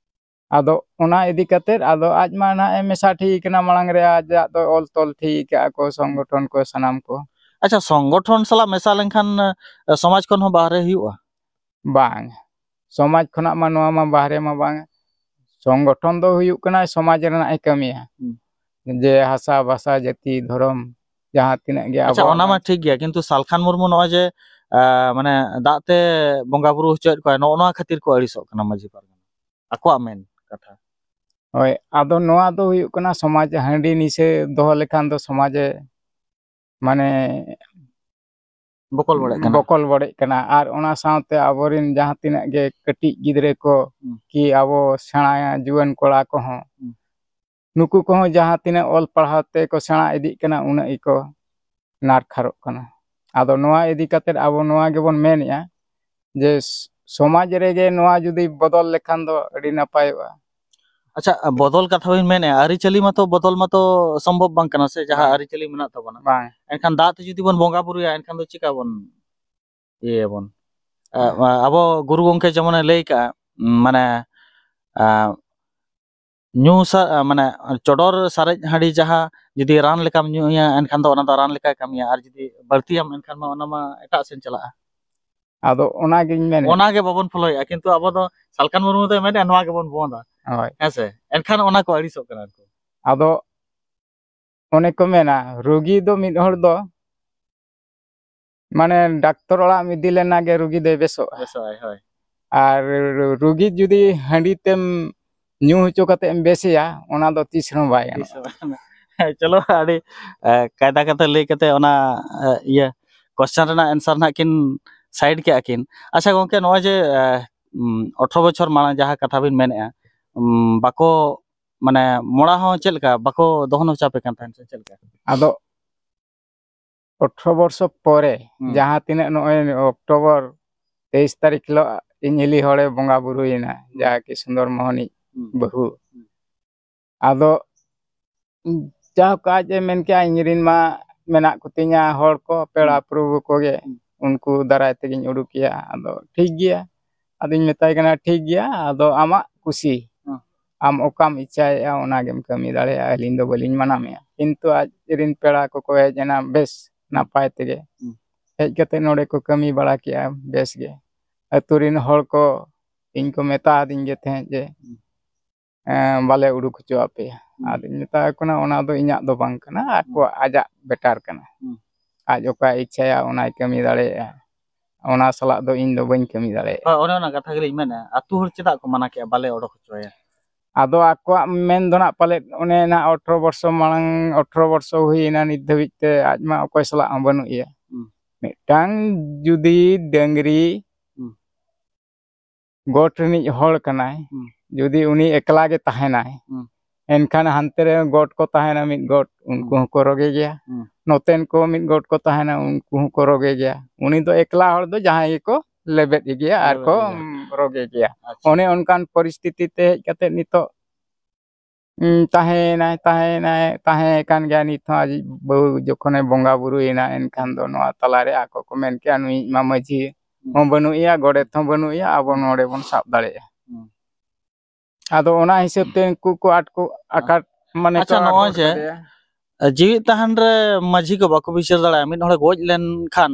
ᱟᱫᱚ ᱚᱱᱟ ᱤᱫᱤ ᱠᱟᱛᱮᱫ ᱟᱫᱚ ᱟᱡ ᱢᱟ ᱱᱟᱜ ᱮ ᱢᱮᱥᱟ ᱴᱷᱤᱠ ᱠᱟᱱᱟ, ᱢᱟᱲᱟᱝ ᱨᱮ ᱟᱡᱟᱜ ᱫᱚ ᱚᱞ ᱛᱚᱞ ᱴᱷᱤᱠ ᱠᱟᱜᱼᱟ ᱠᱚ ᱥᱚᱝᱜᱚᱴᱷᱚᱱ ᱠᱚ ᱥᱟᱱᱟᱢ ᱠᱚ᱾ ᱟᱪᱪᱷᱟ, ᱥᱚᱝᱜᱚᱴᱷᱚᱱ ᱥᱟᱞᱟᱜ ᱢᱮᱥᱟ ᱞᱮᱱᱠᱷᱟᱱ ᱥᱚᱢᱟᱡᱽ ᱠᱷᱚᱱ ᱦᱚᱸ ᱵᱟᱦᱨᱮ ᱦᱩᱭᱩᱜᱼᱟ? ᱵᱟᱝ, ᱥᱚᱢᱟᱡᱽ ᱠᱷᱚᱱᱟᱜ ᱢᱟ ᱱᱚᱣᱟ ᱢᱟ ᱵᱟᱦᱨᱮ ᱢᱟ ᱵᱟᱝ᱾ ᱥᱚᱝᱜᱚᱴᱷᱚᱱ ᱫᱚ ᱦᱩᱭᱩᱜ ᱠᱟᱱᱟ ᱥᱚᱢᱟᱡᱽ ᱨᱮᱱᱟᱜ ᱮ ᱠᱟᱹᱢᱤᱭᱟ᱾ ᱦᱩᱸ᱾ ᱡᱮ ᱦᱟᱥᱟ ᱵᱷᱟᱥᱟ ᱡᱟᱹᱛᱤ ᱫᱷᱚᱨᱚᱢ ᱡᱟᱦᱟᱸ ᱛᱤᱱᱟᱹᱜ ᱜᱮ ᱟᱪᱪᱷᱟ, ᱟᱵᱚᱣᱟᱜ ᱚᱱᱟ ᱢᱟ ᱢᱮᱱᱟᱜ᱾ ᱴᱷᱤᱠ ᱜᱮᱭᱟ, ᱠᱤᱱᱛᱩ ᱥᱟᱞᱠᱷᱟᱱ ᱢᱩᱨᱢᱩ ᱱᱚᱜᱼᱚᱭ ᱡᱮ ᱢᱟᱱᱮ ᱫᱟᱜ ᱛᱮ ᱵᱚᱸᱜᱟ ᱵᱩᱨᱩ ᱦᱚᱪᱚᱭᱮᱫ ᱠᱚᱣᱟ, ᱱᱚᱜᱼᱚ ᱱᱚᱣᱟ ᱠᱷᱟᱹᱛᱤᱨ ᱠᱚ ᱟᱹᱲᱤᱥᱚᱜ ᱠᱟᱱᱟ ᱢᱟᱹᱡᱷᱤ ᱯᱟᱨᱜᱟᱱᱟ, ᱟᱠᱚᱣᱟᱜ ᱢᱮᱱ ᱠᱟᱛᱷᱟ᱾ ᱦᱳᱭ, ᱟᱫᱚ ᱱᱚᱣᱟ ᱫᱚ ᱦᱩᱭᱩᱜ ᱠᱟᱱᱟ ᱥᱚᱢᱟᱡᱽ ᱦᱟᱺᱰᱤ ᱱᱤᱥᱟᱹ ᱫᱚᱦᱚ ᱞᱮᱠᱷᱟᱱ ᱫᱚ ᱥᱚᱢᱟᱡᱽ ᱮ ᱢᱟᱱᱮ ᱵᱚᱠᱚᱞ ᱵᱟᱹᱲᱮᱜ ᱠᱟᱱᱟ᱾ ᱵᱚᱠᱚᱞ ᱵᱟᱹᱲᱮᱜ ᱠᱟᱱᱟ᱾ ᱟᱨ ᱚᱱᱟ ᱥᱟᱶᱛᱮ ᱟᱵᱚᱨᱮᱱ ᱡᱟᱦᱟᱸ ᱛᱤᱱᱟᱹᱜ ᱜᱮ ᱠᱟᱹᱴᱤᱡ ᱜᱤᱫᱽᱨᱟᱹ ᱠᱚ ᱦᱩᱸ᱾ ᱠᱤ ᱟᱵᱚ ᱥᱮᱬᱟ ᱡᱩᱣᱟᱹᱱ ᱠᱚᱲᱟ ᱠᱚᱦᱚᱸ ᱦᱩᱸ᱾ ᱱᱩᱠᱩ ᱠᱚᱦᱚᱸ ᱡᱟᱦᱟᱸ ᱛᱤᱱᱟᱹᱜ ᱚᱞ ᱯᱟᱲᱦᱟᱣ ᱛᱮᱠᱚ ᱥᱮᱬᱟ ᱤᱫᱤᱜ ᱠᱟᱱᱟ, ᱩᱱᱟᱹᱜ ᱜᱮᱠᱚ ᱱᱟᱨᱠᱷᱟᱨᱚᱜ ᱠᱟᱱᱟ᱾ ᱟᱫᱚ ᱱᱚᱣᱟ ᱤᱫᱤ ᱠᱟᱛᱮᱫ ᱟᱵᱚ ᱱᱚᱣᱟ ᱜᱮᱵᱚᱱ ᱢᱮᱱᱮᱜᱼᱟ ᱡᱮ ᱥ-, ᱥᱚᱢᱟᱡᱽ ᱨᱮᱜᱮ ᱱᱚᱣᱟ ᱡᱩᱫᱤ ᱵᱚᱫᱚᱞ ᱞᱮᱠᱷᱟᱱ ᱫᱚ ᱟᱹᱰᱤ ᱱᱟᱯᱟᱭᱚᱜᱼᱟ᱾ ᱟᱪᱪᱷᱟ, ᱵᱚᱫᱚᱞ ᱠᱟᱛᱷᱟ ᱵᱤᱱ ᱢᱮᱱᱮᱜᱼᱟ, ᱟᱹᱨᱤᱪᱟᱹᱞᱤ ᱢᱟᱛᱚ ᱵᱚᱫᱚᱞ ᱢᱟᱛᱚ ᱥᱚᱢᱵᱷᱚᱵ ᱵᱟᱝ ᱠᱟᱱᱟ ᱥᱮ, ᱡᱟᱦᱟᱸ ᱵᱟᱝ᱾ ᱟᱹᱨᱤᱪᱟᱹᱞᱤ ᱢᱮᱱᱟᱜ ᱛᱟᱵᱚᱱᱟ᱾ ᱵᱟᱝ᱾ ᱮᱱᱠᱷᱟᱱ ᱫᱟᱜ ᱛᱮ ᱡᱩᱫᱤ ᱵᱚᱱ ᱵᱚᱸᱜᱟ ᱵᱩᱨᱩᱭᱟ, ᱮᱱᱠᱷᱟᱱ ᱫᱚ ᱪᱤᱠᱟ ᱵᱚᱱ ᱤᱭᱟᱹᱭᱟᱵᱚᱱ? ᱟ, ᱦᱮᱸ᱾ ᱟᱵᱚ ᱜᱩᱨᱩ ᱜᱚᱢᱠᱮ ᱡᱮᱢᱚᱱᱮ ᱞᱟᱹᱭ ᱠᱟᱜᱼᱟ, ᱢᱟᱱᱮ, ᱟ, ᱧᱩ ᱥᱟ-, ᱢᱟᱱᱮ ᱪᱚᱰᱚᱨ ᱥᱟᱨᱮᱡ ᱦᱟᱺᱰᱤ ᱡᱟᱦᱟᱸ ᱡᱩᱫᱤ ᱨᱟᱱ ᱞᱮᱠᱟᱢ ᱧᱩᱭᱟ, ᱮᱱᱠᱷᱟᱱ ᱫᱚ ᱚᱱᱟ ᱫᱚ ᱨᱟᱱ ᱞᱮᱠᱟᱭ ᱠᱟᱹᱢᱤᱭᱟ, ᱟᱨ ᱡᱩᱫᱤ ᱵᱟᱹᱲᱛᱤᱭᱟᱢ, ᱮᱱᱠᱷᱟᱱ ᱢᱟ ᱚᱱᱟ ᱢᱟ ᱮᱴᱟᱜ ᱥᱮᱱ ᱪᱟᱞᱟᱜᱼᱟ᱾ ᱟᱫᱚ ᱚᱱᱟᱜᱤᱧ ᱢᱮᱱᱮᱫᱼᱟ᱾ ᱚᱱᱟᱜᱮ ᱵᱟᱵᱚᱱ ᱯᱷᱚᱞᱳᱭᱮᱫᱼᱟ, ᱠᱤᱱᱛᱩ ᱟᱵᱚ ᱫᱚ ᱥᱟᱞᱠᱷᱟᱱ ᱢᱩᱨᱢᱩ ᱫᱚᱭ ᱢᱮᱱᱮᱫᱼᱟ ᱱᱚᱣᱟ ᱜᱮᱵᱚᱱ ᱵᱚᱱᱫᱟ᱾ ᱦᱳᱭ᱾ ᱦᱮᱸ ᱥᱮ? ᱮᱱᱠᱷᱟᱱ ᱚᱱᱟ ᱠᱚ ᱟᱹᱲᱤᱥᱚᱜ ᱠᱟᱱᱟ ᱠᱚ᱾ ᱟᱫᱚ ᱚᱱᱮ ᱠᱚ ᱢᱮᱱᱟ, ᱨᱩᱜᱤ ᱫᱚ ᱢᱤᱫ ᱦᱚᱲ ᱫᱚ ᱢᱟᱱᱮ ᱰᱟᱠᱛᱚᱨ ᱚᱲᱟᱜ ᱮᱢ ᱤᱫᱤ ᱞᱮᱱᱟ ᱜᱮ ᱨᱩᱜᱤ ᱫᱚᱭ ᱵᱮᱥᱚᱜᱼᱟ᱾ ᱵᱮᱥᱚᱜᱼᱟᱭ, ᱦᱳᱭ᱾ ᱟᱨ ᱨᱩᱜᱤ ᱡᱩᱫᱤ ᱦᱟᱺᱰᱤ ᱛᱮᱢ ᱧᱩ ᱦᱚᱪᱚ ᱠᱟᱛᱮ ᱮᱢ ᱵᱮᱥᱮᱭᱟ, ᱚᱱᱟ ᱫᱚ ᱛᱤᱥ ᱨᱮᱦᱚᱸ ᱵᱟᱭ ᱜᱟᱱᱚᱜᱼᱟ᱾ ᱦᱮᱸ, ᱪᱚᱞᱚ, ᱟᱹᱰᱤ ᱮ, ᱠᱟᱭᱫᱟ ᱠᱟᱛᱮ ᱞᱟᱹᱭ ᱠᱟᱛᱮ ᱚᱱᱟ ᱮ, ᱤᱭᱟᱹ ᱠᱚᱥᱪᱮᱱ ᱨᱮᱱᱟᱜ ᱮᱱᱥᱟᱨ ᱱᱟᱜ ᱠᱤᱱ ᱥᱟᱭᱤᱰ ᱠᱮᱜᱼᱟ ᱠᱤᱱ᱾ ᱟᱪᱪᱷᱟ ᱜᱚᱝᱠᱮ, ᱱᱚᱜᱼᱚᱭ ᱡᱮ ᱮ, ᱩᱢ, ᱟᱴᱷᱨᱚ ᱵᱚᱪᱷᱚᱨ ᱢᱟᱲᱟᱝ ᱡᱟᱦᱟᱸ ᱠᱟᱛᱷᱟ ᱵᱤᱱ ᱢᱮᱱᱮᱜᱼᱟ, ᱩᱢ, ᱵᱟᱠᱚ, ᱢᱟᱱᱮ, ᱢᱚᱲᱟ ᱦᱚᱸ ᱪᱮᱫ ᱞᱮᱠᱟ ᱵᱟᱠᱚ ᱫᱚᱦᱚᱱ ᱦᱚᱪᱚ ᱟᱯᱮ ᱠᱟᱱ ᱛᱟᱦᱮᱸᱫ ᱥᱮ ᱪᱮᱫ ᱞᱮᱠᱟ? ᱟᱫᱚ ᱟᱴᱷᱨᱚ ᱵᱚᱨᱥᱚ ᱯᱚᱨᱮ ᱦᱩᱸ᱾ ᱡᱟᱦᱟᱸ ᱛᱤᱱᱟᱹᱜ ᱱᱚᱜᱼᱚᱭ ᱚᱠᱴᱳᱵᱚᱨ ᱛᱮᱭᱤᱥ ᱛᱟᱹᱨᱤᱠᱷ ᱦᱤᱞᱳᱜ ᱤᱧ ᱦᱤᱞᱤ ᱦᱚᱲᱮ ᱵᱚᱸᱜᱟ ᱵᱩᱨᱩᱭᱮᱱᱟ, ᱦᱩᱸ᱾ ᱡᱟᱦᱟᱸ ᱠᱤ ᱥᱩᱱᱫᱚᱨ ᱢᱳᱦᱚᱱᱤᱡ ᱦᱩᱸ᱾ ᱵᱟᱹᱦᱩ᱾ ᱦᱩᱸ᱾ ᱟᱫᱚ ᱡᱟᱭᱦᱳᱠ, ᱟᱡ ᱮ ᱢᱮᱱ ᱠᱮᱜᱼᱟ, ᱤᱧ ᱨᱮᱱ ᱢᱟ ᱢᱮᱱᱟᱜ ᱠᱚᱛᱤᱧᱟ ᱦᱚᱲ ᱠᱚ, ᱯᱮᱲᱟ ᱦᱩᱸ᱾ ᱯᱨᱚᱵᱷᱩ ᱠᱚᱜᱮ, ᱦᱩᱸ᱾ ᱩᱱᱠᱩ ᱫᱟᱨᱟᱭ ᱛᱮᱜᱮᱧ ᱩᱰᱩᱠᱮᱭᱟ᱾ ᱟᱫᱚ ᱴᱷᱤᱠ ᱜᱮᱭᱟ, ᱟᱫᱚᱧ ᱢᱮᱛᱟᱭ ᱠᱟᱱᱟ, "ᱴᱷᱤᱠ ᱜᱮᱭᱟ, ᱟᱫᱚ ᱟᱢᱟᱜ ᱠᱩᱥᱤ, ᱦᱩᱸ᱾ ᱟᱢ ᱚᱠᱟᱢ ᱤᱪᱪᱷᱟᱭᱮᱜᱼᱟ, ᱚᱱᱟ ᱜᱮᱢ ᱠᱟᱹᱢᱤ ᱫᱟᱲᱮᱭᱟᱜᱼᱟ, ᱟᱹᱞᱤᱧ ᱫᱚ ᱵᱟᱹᱞᱤᱧ ᱢᱟᱱᱟ ᱢᱮᱭᱟ᱾" ᱠᱤᱱᱛᱩ ᱟᱡ ᱨᱮᱱ ᱯᱮᱲᱟ ᱠᱚᱠᱚ ᱦᱮᱡ ᱮᱱᱟ ᱵᱮᱥ ᱱᱟᱯᱟᱭ ᱛᱮᱜᱮ᱾ ᱦᱩᱸ᱾ ᱦᱮᱡ ᱠᱟᱛᱮ ᱱᱚᱰᱮ ᱠᱚ ᱠᱟᱹᱢᱤ ᱵᱟᱲᱟ ᱠᱮᱜᱼᱟ ᱵᱮᱥ ᱜᱮ᱾ ᱟᱹᱛᱩ ᱨᱮᱱ ᱦᱚᱲ ᱠᱚ ᱤᱧ ᱠᱚ ᱢᱮᱛᱟ ᱟᱫᱤᱧ ᱜᱮ ᱛᱟᱦᱮᱸᱫ ᱡᱮ, ᱦᱩᱸ᱾ ᱮᱸ, ᱵᱟᱞᱮ ᱩᱰᱩᱠ ᱦᱚᱪᱚ ᱟᱯᱮᱭᱟ᱾ ᱦᱩᱸ᱾ ᱟᱫᱚᱧ ᱢᱮᱛᱟ ᱠᱚ ᱠᱟᱱᱟ, "ᱚᱱᱟ ᱫᱚ ᱤᱧᱟᱹᱜ ᱫᱚ ᱵᱟᱝ ᱠᱟᱱᱟ, ᱟᱠᱚᱣᱟᱜ, ᱟᱡᱟᱜ ᱵᱮᱴᱟᱨ ᱠᱟᱱᱟ᱾ ᱦᱩᱸ᱾ ᱟᱡ ᱚᱠᱟᱭ ᱤᱪᱪᱷᱟᱭᱟ ᱚᱱᱟᱭ ᱠᱟᱹᱢᱤ ᱫᱟᱲᱮᱭᱟᱜᱼᱟ, ᱚᱱᱟ ᱥᱟᱞᱟᱜ ᱫᱚ ᱤᱧ ᱫᱚ ᱵᱟᱹᱧ ᱠᱟᱹᱢᱤ ᱫᱟᱲᱮᱭᱟᱜᱼᱟ᱾" ᱦᱳᱭ, ᱚᱱᱮ ᱚᱱᱟ ᱠᱟᱛᱷᱟ ᱜᱮᱞᱤᱧ ᱢᱮᱱᱟ, ᱟᱹᱛᱩ ᱦᱚᱲ ᱪᱮᱫᱟᱜ ᱠᱚ ᱢᱟᱱᱟ ᱠᱮᱜᱼᱟ, ᱵᱟᱞᱮ ᱚᱰᱚᱠ ᱦᱚᱪᱚᱭᱟ? ᱟᱫᱚ ᱟᱠᱚᱣᱟᱜ ᱢᱮᱱ ᱫᱚ ᱱᱟᱜ ᱯᱟᱞᱮᱫ ᱚᱱᱮ ᱱᱟᱜ ᱟᱴᱷᱨᱚ ᱵᱚᱨᱥᱚ ᱢᱟᱲᱟᱝ, ᱟᱴᱷᱨᱚ ᱵᱚᱨᱥᱚ ᱦᱩᱭᱮᱱᱟ ᱱᱤᱛ ᱫᱷᱟᱹᱵᱤᱡ ᱛᱮ ᱟᱡ ᱢᱟ ᱚᱠᱚᱭ ᱥᱟᱞᱟᱜ ᱦᱚᱸ ᱵᱟᱹᱱᱩᱜ ᱮᱭᱟ᱾ ᱦᱩᱸ᱾ ᱢᱤᱫᱴᱟᱝ ᱡᱩᱫᱤ ᱰᱟᱹᱝᱨᱤ ᱦᱩᱸ᱾ ᱜᱚᱴ ᱨᱤᱱᱤᱡ ᱦᱚᱲ ᱠᱟᱱᱟᱭ, ᱦᱩᱸ᱾ ᱡᱩᱫᱤ ᱩᱱᱤ ᱮᱠᱞᱟ ᱜᱮ ᱛᱟᱦᱮᱱᱟᱭ, ᱦᱩᱸ᱾ ᱮᱱᱠᱷᱟᱱ ᱦᱟᱱᱛᱮ ᱨᱮ ᱜᱚᱴ ᱠᱚ ᱛᱟᱦᱮᱱᱟ ᱢᱤᱫ ᱜᱚᱴ, ᱩᱱᱠᱩ ᱦᱩᱸ᱾ ᱦᱚᱸᱠᱚ ᱨᱚᱜᱮ ᱜᱮᱭᱟ᱾ ᱦᱩᱸ᱾ ᱱᱚᱛᱮᱱ ᱠᱚ ᱢᱤᱫ ᱜᱚᱴ ᱠᱚ ᱛᱟᱦᱮᱱᱟ, ᱩᱱᱠᱩ ᱦᱚᱸᱠᱚ ᱨᱚᱜᱮ ᱜᱮᱭᱟ᱾ ᱩᱱᱤ ᱫᱚ ᱮᱠᱞᱟ ᱦᱚᱲ ᱫᱚ ᱡᱟᱦᱟᱸᱭ ᱜᱮᱠᱚ ᱞᱮᱵᱮᱫ ᱜᱮᱭᱟ ᱟᱨ ᱠᱚ ᱞᱮᱵᱮᱫ ᱜᱮᱭᱟ᱾ ᱨᱚᱜᱮ ᱜᱮᱭᱟ᱾ ᱟᱪᱪᱷᱟ᱾ ᱚᱱᱮ ᱚᱱᱠᱟᱱ ᱯᱚᱨᱤᱥᱛᱷᱤᱛᱤ ᱛᱮ ᱦᱮᱡ ᱠᱟᱛᱮ ᱱᱤᱛᱚᱜ, ᱩᱸ, ᱛᱟᱦᱮᱸᱭᱮᱱᱟᱭ, ᱛᱟᱦᱮᱸᱭᱮᱱᱟᱭ, ᱛᱟᱦᱮᱸ ᱠᱟᱱ ᱜᱮᱭᱟ᱾ ᱱᱤᱛ ᱦᱚᱸ ᱟᱡ ᱵᱟᱹᱦᱩ ᱡᱚᱠᱷᱚᱱᱮ ᱵᱚᱸᱜᱟ ᱵᱩᱨᱩᱭᱮᱱᱟ, ᱮᱱᱠᱷᱟᱱ ᱫᱚ ᱱᱚᱣᱟ ᱛᱟᱞᱟᱨᱮ ᱟᱠᱚ ᱠᱚ ᱢᱮᱱ ᱠᱮᱜᱼᱟ, "ᱱᱩᱭᱤᱡ ᱢᱟ ᱢᱟᱹᱡᱷᱤ ᱦᱩᱸ᱾ ᱦᱚᱸ ᱵᱟᱹᱱᱩᱜ ᱮᱭᱟ, ᱜᱚᱰᱮᱛ ᱦᱚᱸ ᱵᱟᱹᱱᱩᱜ ᱮᱭᱟ, ᱟᱵᱚ ᱱᱚᱰᱮ ᱵᱚᱱ ᱥᱟᱵ ᱫᱟᱲᱮᱭᱟᱜᱼᱟ᱾" ᱦᱩᱸ᱾ ᱟᱫᱚ ᱚᱱᱟ ᱦᱤᱥᱟᱹᱵ ᱛᱮ ᱩᱱᱠᱩ ᱠᱚ ᱟᱴ ᱠᱚ ᱟᱠᱟᱴ, ᱢᱟᱱᱮ ᱠᱚ ᱟᱪᱪᱷᱟ, ᱟᱴ ᱱᱚᱜᱼᱚᱭ ᱜᱚᱴ ᱡᱮ ᱠᱮᱫᱮᱭᱟ᱾ ᱡᱤᱣᱤᱫ ᱛᱟᱦᱮᱱ ᱨᱮ ᱢᱟᱹᱡᱷᱤ ᱠᱚ ᱵᱟᱠᱚ ᱵᱤᱪᱟᱹᱨ ᱫᱟᱲᱮᱭᱟᱜᱼᱟ, ᱢᱤᱫ ᱦᱚᱲᱮ ᱜᱚᱡ ᱞᱮᱱᱠᱷᱟᱱ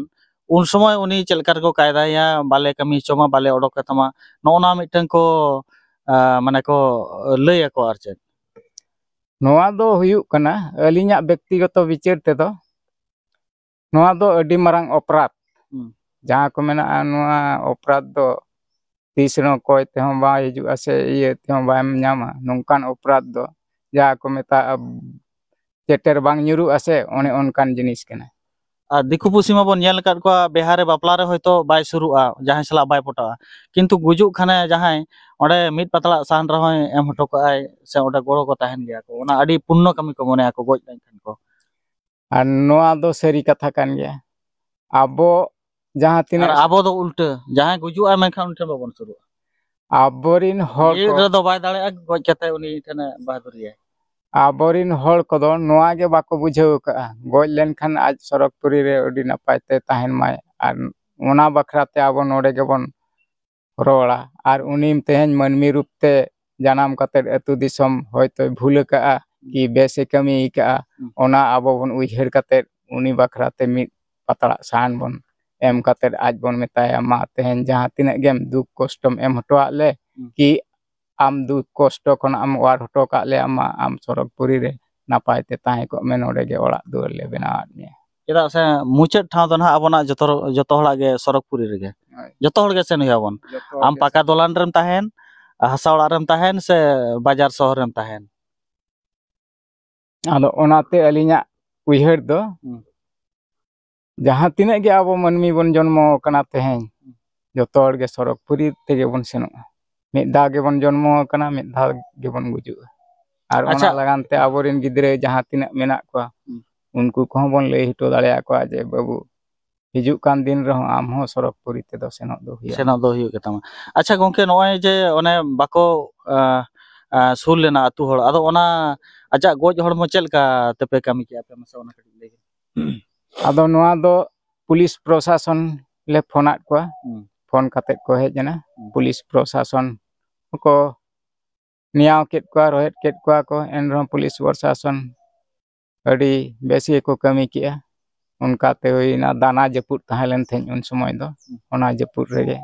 ᱩᱱ ᱥᱚᱢᱚᱭ ᱩᱱᱤ ᱪᱮᱫ ᱞᱮᱠᱟ ᱨᱮᱠᱚ ᱠᱟᱭᱫᱟᱭᱟ, ᱵᱟᱞᱮ ᱠᱟᱹᱢᱤ ᱦᱚᱪᱚ ᱢᱟ, ᱵᱟᱞᱮ ᱚᱰᱚᱠ ᱠᱟᱛᱟᱢᱟ, ᱱᱚᱜᱼᱚ ᱱᱟ ᱢᱤᱫᱴᱟᱝ ᱠᱚ, ᱟ, ᱢᱟᱱᱮ ᱠᱚ ᱞᱟᱹᱭ ᱟᱠᱚ ᱟᱨ ᱪᱮᱫ᱾ ᱱᱚᱣᱟ ᱫᱚ ᱦᱩᱭᱩᱜ ᱠᱟᱱᱟ ᱟᱹᱞᱤᱧᱟᱜ ᱵᱮᱠᱛᱤᱜᱚᱛᱚ ᱵᱤᱪᱟᱹᱨ ᱛᱮᱫᱚ, ᱱᱚᱣᱟ ᱫᱚ ᱟᱹᱰᱤ ᱢᱟᱨᱟᱝ ᱚᱯᱨᱟᱫᱷ᱾ ᱦᱩᱸ᱾ ᱡᱟᱦᱟᱸ ᱠᱚ ᱢᱮᱱᱟᱜᱼᱟ, ᱱᱚᱣᱟ ᱚᱯᱨᱟᱫᱷ ᱫᱚ ᱛᱤᱥ ᱨᱮᱦᱚᱸ ᱠᱚᱭ ᱛᱮᱦᱚᱸ ᱵᱟᱭ ᱦᱤᱡᱩᱜᱼᱟ ᱥᱮ ᱤᱭᱟᱹ ᱛᱮᱦᱚᱸ ᱵᱟᱭ ᱧᱟᱢᱟ᱾ ᱱᱚᱝᱠᱟᱱ ᱚᱯᱨᱟᱫᱷ ᱫᱚ ᱡᱟᱦᱟᱸ ᱠᱚ ᱢᱮᱛᱟᱜᱼᱟ, ᱪᱮᱴᱮᱨ ᱵᱟᱝ ᱧᱩᱨᱩᱜᱼᱟ ᱥᱮ, ᱚᱱᱮ ᱚᱱᱠᱟᱱ ᱡᱤᱱᱤᱥ ᱠᱟᱱᱟ᱾ ᱟᱨ ᱫᱤᱠᱩ ᱯᱩᱥᱤ ᱢᱟᱵᱚᱱ ᱧᱮᱞ ᱟᱠᱟᱫ ᱠᱚᱣᱟ, ᱵᱤᱦᱟ ᱨᱮ ᱵᱟᱯᱞᱟ ᱨᱮ ᱦᱚᱭᱛᱳ ᱵᱟᱭ ᱥᱩᱨᱩᱜᱼᱟ, ᱡᱟᱦᱟᱸᱭ ᱥᱟᱞᱟᱜ ᱵᱟᱭ ᱯᱚᱴᱟᱜᱼᱟ, ᱠᱤᱱᱛᱩ ᱜᱩᱡᱩᱜ ᱠᱷᱟᱱᱮ ᱡᱟᱦᱟᱸᱭ, ᱚᱸᱰᱮ ᱢᱤᱫ ᱯᱟᱛᱲᱟᱜ ᱥᱟᱦᱟᱱ ᱨᱮᱦᱚᱸᱭ ᱮᱢ ᱦᱚᱴᱚ ᱠᱟᱜᱼᱟᱭ, ᱥᱮ ᱚᱸᱰᱮ ᱜᱚᱲᱚ ᱠᱚ ᱛᱟᱦᱮᱱ ᱜᱮᱭᱟ ᱠᱚ᱾ ᱚᱱᱟ ᱟᱹᱰᱤ ᱯᱩᱱᱱᱚ ᱠᱟᱹᱢᱤ ᱠᱚ ᱢᱚᱱᱮᱭᱟ ᱠᱚ, ᱜᱚᱡ ᱞᱮᱱᱠᱷᱟᱱ ᱠᱚ᱾ ᱟᱨ ᱱᱚᱣᱟ ᱫᱚ ᱥᱟᱹᱨᱤ ᱠᱟᱛᱷᱟ ᱠᱟᱱ ᱜᱮᱭᱟ᱾ ᱟᱵᱚ ᱡᱟᱦᱟᱸ ᱟᱨ ᱛᱤᱱᱟᱹᱜ ᱟᱵᱚ ᱫᱚ ᱩᱞᱴᱟᱹ, ᱡᱟᱦᱟᱸᱭ ᱜᱩᱡᱩᱜᱼᱟᱭ ᱢᱮᱱᱠᱷᱟᱱ ᱩᱱᱤ ᱴᱷᱮᱱ ᱵᱟᱵᱚᱱ ᱥᱩᱨᱩᱜᱼᱟ᱾ ᱟᱵᱚᱨᱤᱱ ᱦᱚᱲ ᱡᱤᱣᱤᱫ ᱠᱚ ᱨᱮᱫᱚ ᱵᱟᱭ ᱫᱟᱲᱮᱭᱟᱜᱼᱟ, ᱜᱚᱡ ᱠᱟᱛᱮ ᱩᱱᱤ ᱴᱷᱮᱱᱮ ᱵᱟᱦᱟᱫᱩᱨᱤᱭᱟᱭ᱾ ᱟᱵᱚᱨᱤᱱ ᱦᱚᱲ ᱠᱚᱫᱚ ᱱᱚᱣᱟ ᱜᱮ ᱵᱟᱠᱚ ᱵᱩᱡᱷᱟᱹᱣ ᱟᱠᱟᱫᱼᱟ, ᱜᱚᱡ ᱞᱮᱱᱠᱷᱟᱱ ᱟᱡ ᱥᱚᱨᱚᱜᱽᱯᱩᱨᱤ ᱨᱮ ᱟᱹᱰᱤ ᱱᱟᱯᱟᱭ ᱛᱮ ᱛᱟᱦᱮᱱ ᱢᱟᱭ᱾ ᱟᱨ ᱚᱱᱟ ᱵᱟᱠᱷᱨᱟ ᱛᱮ ᱟᱵᱚ ᱱᱚᱰᱮ ᱜᱮᱵᱚᱱ ᱨᱚᱲᱟ᱾ ᱟᱨ ᱩᱱᱤ ᱛᱮᱦᱮᱧ ᱢᱟᱹᱱᱢᱤ ᱨᱩᱯ ᱛᱮ ᱡᱟᱱᱟᱢ ᱠᱟᱛᱮᱫ ᱟᱹᱛᱩ ᱫᱤᱥᱚᱢ ᱦᱚᱭᱛᱳᱭ ᱵᱷᱩᱞ ᱟᱠᱟᱫᱼᱟ ᱠᱤ ᱵᱮᱥᱮ ᱠᱟᱹᱢᱤ ᱟᱠᱟᱫᱼᱟ, ᱦᱩᱸ᱾ ᱚᱱᱟ ᱟᱵᱚ ᱵᱚᱱ ᱩᱭᱦᱟᱹᱨ ᱠᱟᱛᱮᱫ ᱩᱱᱤ ᱵᱟᱠᱷᱨᱟ ᱛᱮ ᱢᱤᱫ ᱯᱟᱛᱲᱟᱜ ᱥᱟᱦᱟᱱ ᱵᱚᱱ ᱮᱢ ᱠᱟᱛᱮᱫ ᱟᱡ ᱵᱚᱱ ᱢᱮᱛᱟᱭᱟ, "ᱢᱟ ᱛᱮᱦᱮᱧ ᱡᱟᱦᱟᱸ ᱛᱤᱱᱟᱹᱜ ᱜᱮᱢ ᱫᱩᱠ ᱠᱚᱥᱴᱚᱢ ᱮᱢ ᱦᱚᱴᱚᱣᱟᱜ ᱞᱮ, ᱦᱩᱸ᱾ ᱠᱤ ᱟᱢ ᱫᱩᱠ ᱠᱚᱥᱴᱚ ᱠᱷᱚᱱᱟᱜ ᱮᱢ ᱚᱣᱟᱨ ᱦᱚᱴᱚ ᱠᱟᱜ ᱞᱮᱭᱟ, ᱢᱟ ᱟᱢ ᱥᱚᱨᱚᱜᱽᱯᱩᱨᱤ ᱨᱮ ᱱᱟᱯᱟᱭ ᱛᱮ ᱛᱟᱦᱮᱸ ᱠᱚᱜ ᱢᱮ, ᱱᱚᱰᱮ ᱜᱮ ᱚᱲᱟᱜ ᱫᱩᱣᱟᱹᱨ ᱞᱮ ᱵᱮᱱᱟᱣᱟᱫ ᱢᱮᱭᱟ᱾" ᱪᱮᱫᱟᱜ ᱥᱮ ᱢᱩᱪᱟᱹᱫ ᱴᱷᱟᱶ ᱫᱚ ᱱᱟᱦᱟᱜ ᱟᱵᱚᱱᱟᱜ ᱡᱚᱛᱚ, ᱡᱚᱛᱚ ᱦᱚᱲᱟᱜ ᱜᱮ ᱥᱚᱨᱚᱜᱽᱯᱩᱨᱤ ᱨᱮᱜᱮ᱾ ᱦᱳᱭ᱾ ᱡᱚᱛᱚ ᱦᱚᱲ ᱜᱮ ᱥᱮᱱ ᱦᱩᱭ ᱟᱵᱚᱱ᱾ ᱡᱚᱛᱚ ᱦᱚᱲ ᱟᱢ ᱜᱮ᱾ ᱯᱟᱠᱟ ᱫᱚᱞᱟᱱ ᱨᱮᱢ ᱛᱟᱦᱮᱱ, ᱦᱟᱥᱟ ᱚᱲᱟᱜ ᱨᱮᱢ ᱛᱟᱦᱮᱱ, ᱥᱮ ᱵᱟᱡᱟᱨ ᱥᱚᱦᱚᱨ ᱨᱮᱢ ᱛᱟᱦᱮᱱ᱾ ᱟᱫᱚ ᱚᱱᱟᱛᱮ ᱟᱹᱞᱤᱧᱟᱜ ᱩᱭᱦᱟᱹᱨ ᱫᱚ, ᱦᱩᱸ᱾ ᱡᱟᱦᱟᱸ ᱛᱤᱱᱟᱹᱜ ᱜᱮ ᱟᱵᱚ ᱢᱟᱹᱱᱢᱤ ᱵᱚᱱ ᱡᱚᱱᱢᱚ ᱟᱠᱟᱱᱟ ᱛᱮᱦᱮᱧ, ᱡᱚᱛᱚ ᱦᱚᱲ ᱜᱮ ᱥᱚᱨᱚᱜᱽᱯᱩᱨᱤ ᱛᱮᱜᱮ ᱵᱚᱱ ᱥᱮᱱᱚᱜᱼᱟ᱾ ᱢᱤᱫ ᱫᱷᱟᱣ ᱜᱮᱵᱚᱱ ᱡᱚᱱᱢᱚ ᱟᱠᱟᱱᱟ, ᱢᱤᱫ ᱫᱷᱟᱣ ᱜᱮᱵᱚᱱ ᱜᱩᱡᱩᱜᱼᱟ᱾ ᱟᱨ ᱚᱱᱟ ᱟᱪᱪᱷᱟ᱾ ᱞᱟᱜᱟᱱ ᱛᱮ ᱟᱵᱚᱨᱮᱱ ᱜᱤᱫᱽᱨᱟᱹ ᱡᱟᱦᱟᱸ ᱛᱤᱱᱟᱹᱜ ᱢᱮᱱᱟᱜ ᱠᱚᱣᱟ, ᱦᱩᱸ᱾ ᱩᱱᱠᱩ ᱠᱚᱦᱚᱸ ᱵᱚᱱ ᱞᱟᱹᱭ ᱦᱚᱴᱚ ᱫᱟᱲᱮᱭᱟᱠᱚᱣᱟ ᱡᱮ, "ᱵᱟᱹᱵᱩ, ᱦᱤᱡᱩᱜ ᱠᱟᱱ ᱫᱤᱱ ᱨᱮᱦᱚᱸ ᱟᱢ ᱦᱚᱸ ᱥᱚᱨᱚᱜᱽᱯᱩᱨᱤ ᱛᱮᱫᱚ ᱥᱮᱱᱚᱜ ᱫᱚ ᱦᱩᱭᱩᱜᱼᱟ᱾" ᱥᱮᱱᱚᱜ ᱫᱚ ᱦᱩᱭᱩᱜ ᱜᱮ ᱛᱟᱢᱟ᱾ ᱟᱪᱪᱷᱟ ᱜᱚᱝᱠᱮ, ᱱᱚᱜᱼᱚᱭ ᱡᱮ ᱚᱱᱮ ᱵᱟᱠᱚ, ᱟ, ᱟ, ᱥᱩᱨ ᱞᱮᱱᱟ ᱟᱹᱛᱩ ᱦᱚᱲ, ᱟᱫᱚ ᱚᱱᱟ ᱟᱡᱟᱜ ᱜᱚᱡ ᱦᱚᱲᱢᱚ ᱪᱮᱫ ᱞᱮᱠᱟ ᱛᱮᱯᱮ ᱠᱟᱹᱢᱤ ᱠᱮᱜᱼᱟ ᱯᱮ? ᱢᱟᱥᱮ ᱚᱱᱟ ᱠᱟᱹᱴᱤᱡ ᱞᱟᱹᱭ ᱵᱤᱱ᱾ ᱟᱫᱚ ᱱᱚᱣᱟ ᱫᱚ ᱯᱩᱞᱤᱥ ᱯᱨᱚᱥᱟᱥᱚᱱ ᱞᱮ ᱯᱷᱳᱱᱟᱫ ᱠᱚᱣᱟ᱾ ᱦᱩᱸ᱾ ᱯᱷᱳᱱ ᱠᱟᱛᱮᱫ ᱠᱚ ᱦᱮᱡ ᱮᱱᱟ᱾ ᱦᱩᱸ᱾ ᱯᱩᱞᱤᱥ ᱯᱨᱚᱥᱟᱥᱚᱱ ᱦᱚᱸᱠᱚ ᱱᱮᱭᱟᱣ ᱠᱮᱫ ᱠᱚᱣᱟ, ᱨᱚᱦᱮᱫ ᱠᱮᱫ ᱠᱚᱣᱟ ᱠᱚ, ᱮᱱ ᱨᱮᱦᱚᱸ ᱯᱩᱞᱤᱥ ᱯᱨᱚᱥᱟᱥᱚᱱ ᱟᱹᱰᱤ ᱵᱮᱥ ᱜᱮᱠᱚ ᱠᱟᱹᱢᱤ ᱠᱮᱜᱼᱟ᱾ ᱚᱱᱠᱟᱛᱮ ᱦᱩᱭᱱᱟ, ᱫᱟᱱᱟ ᱡᱟᱹᱯᱩᱫ ᱛᱟᱦᱮᱸ ᱞᱮᱱ ᱛᱟᱦᱮᱸᱫ ᱩᱱ ᱥᱚᱢᱚᱭ ᱫᱚ, ᱚᱱᱟ ᱡᱟᱹᱯᱩᱫ ᱨᱮᱜᱮ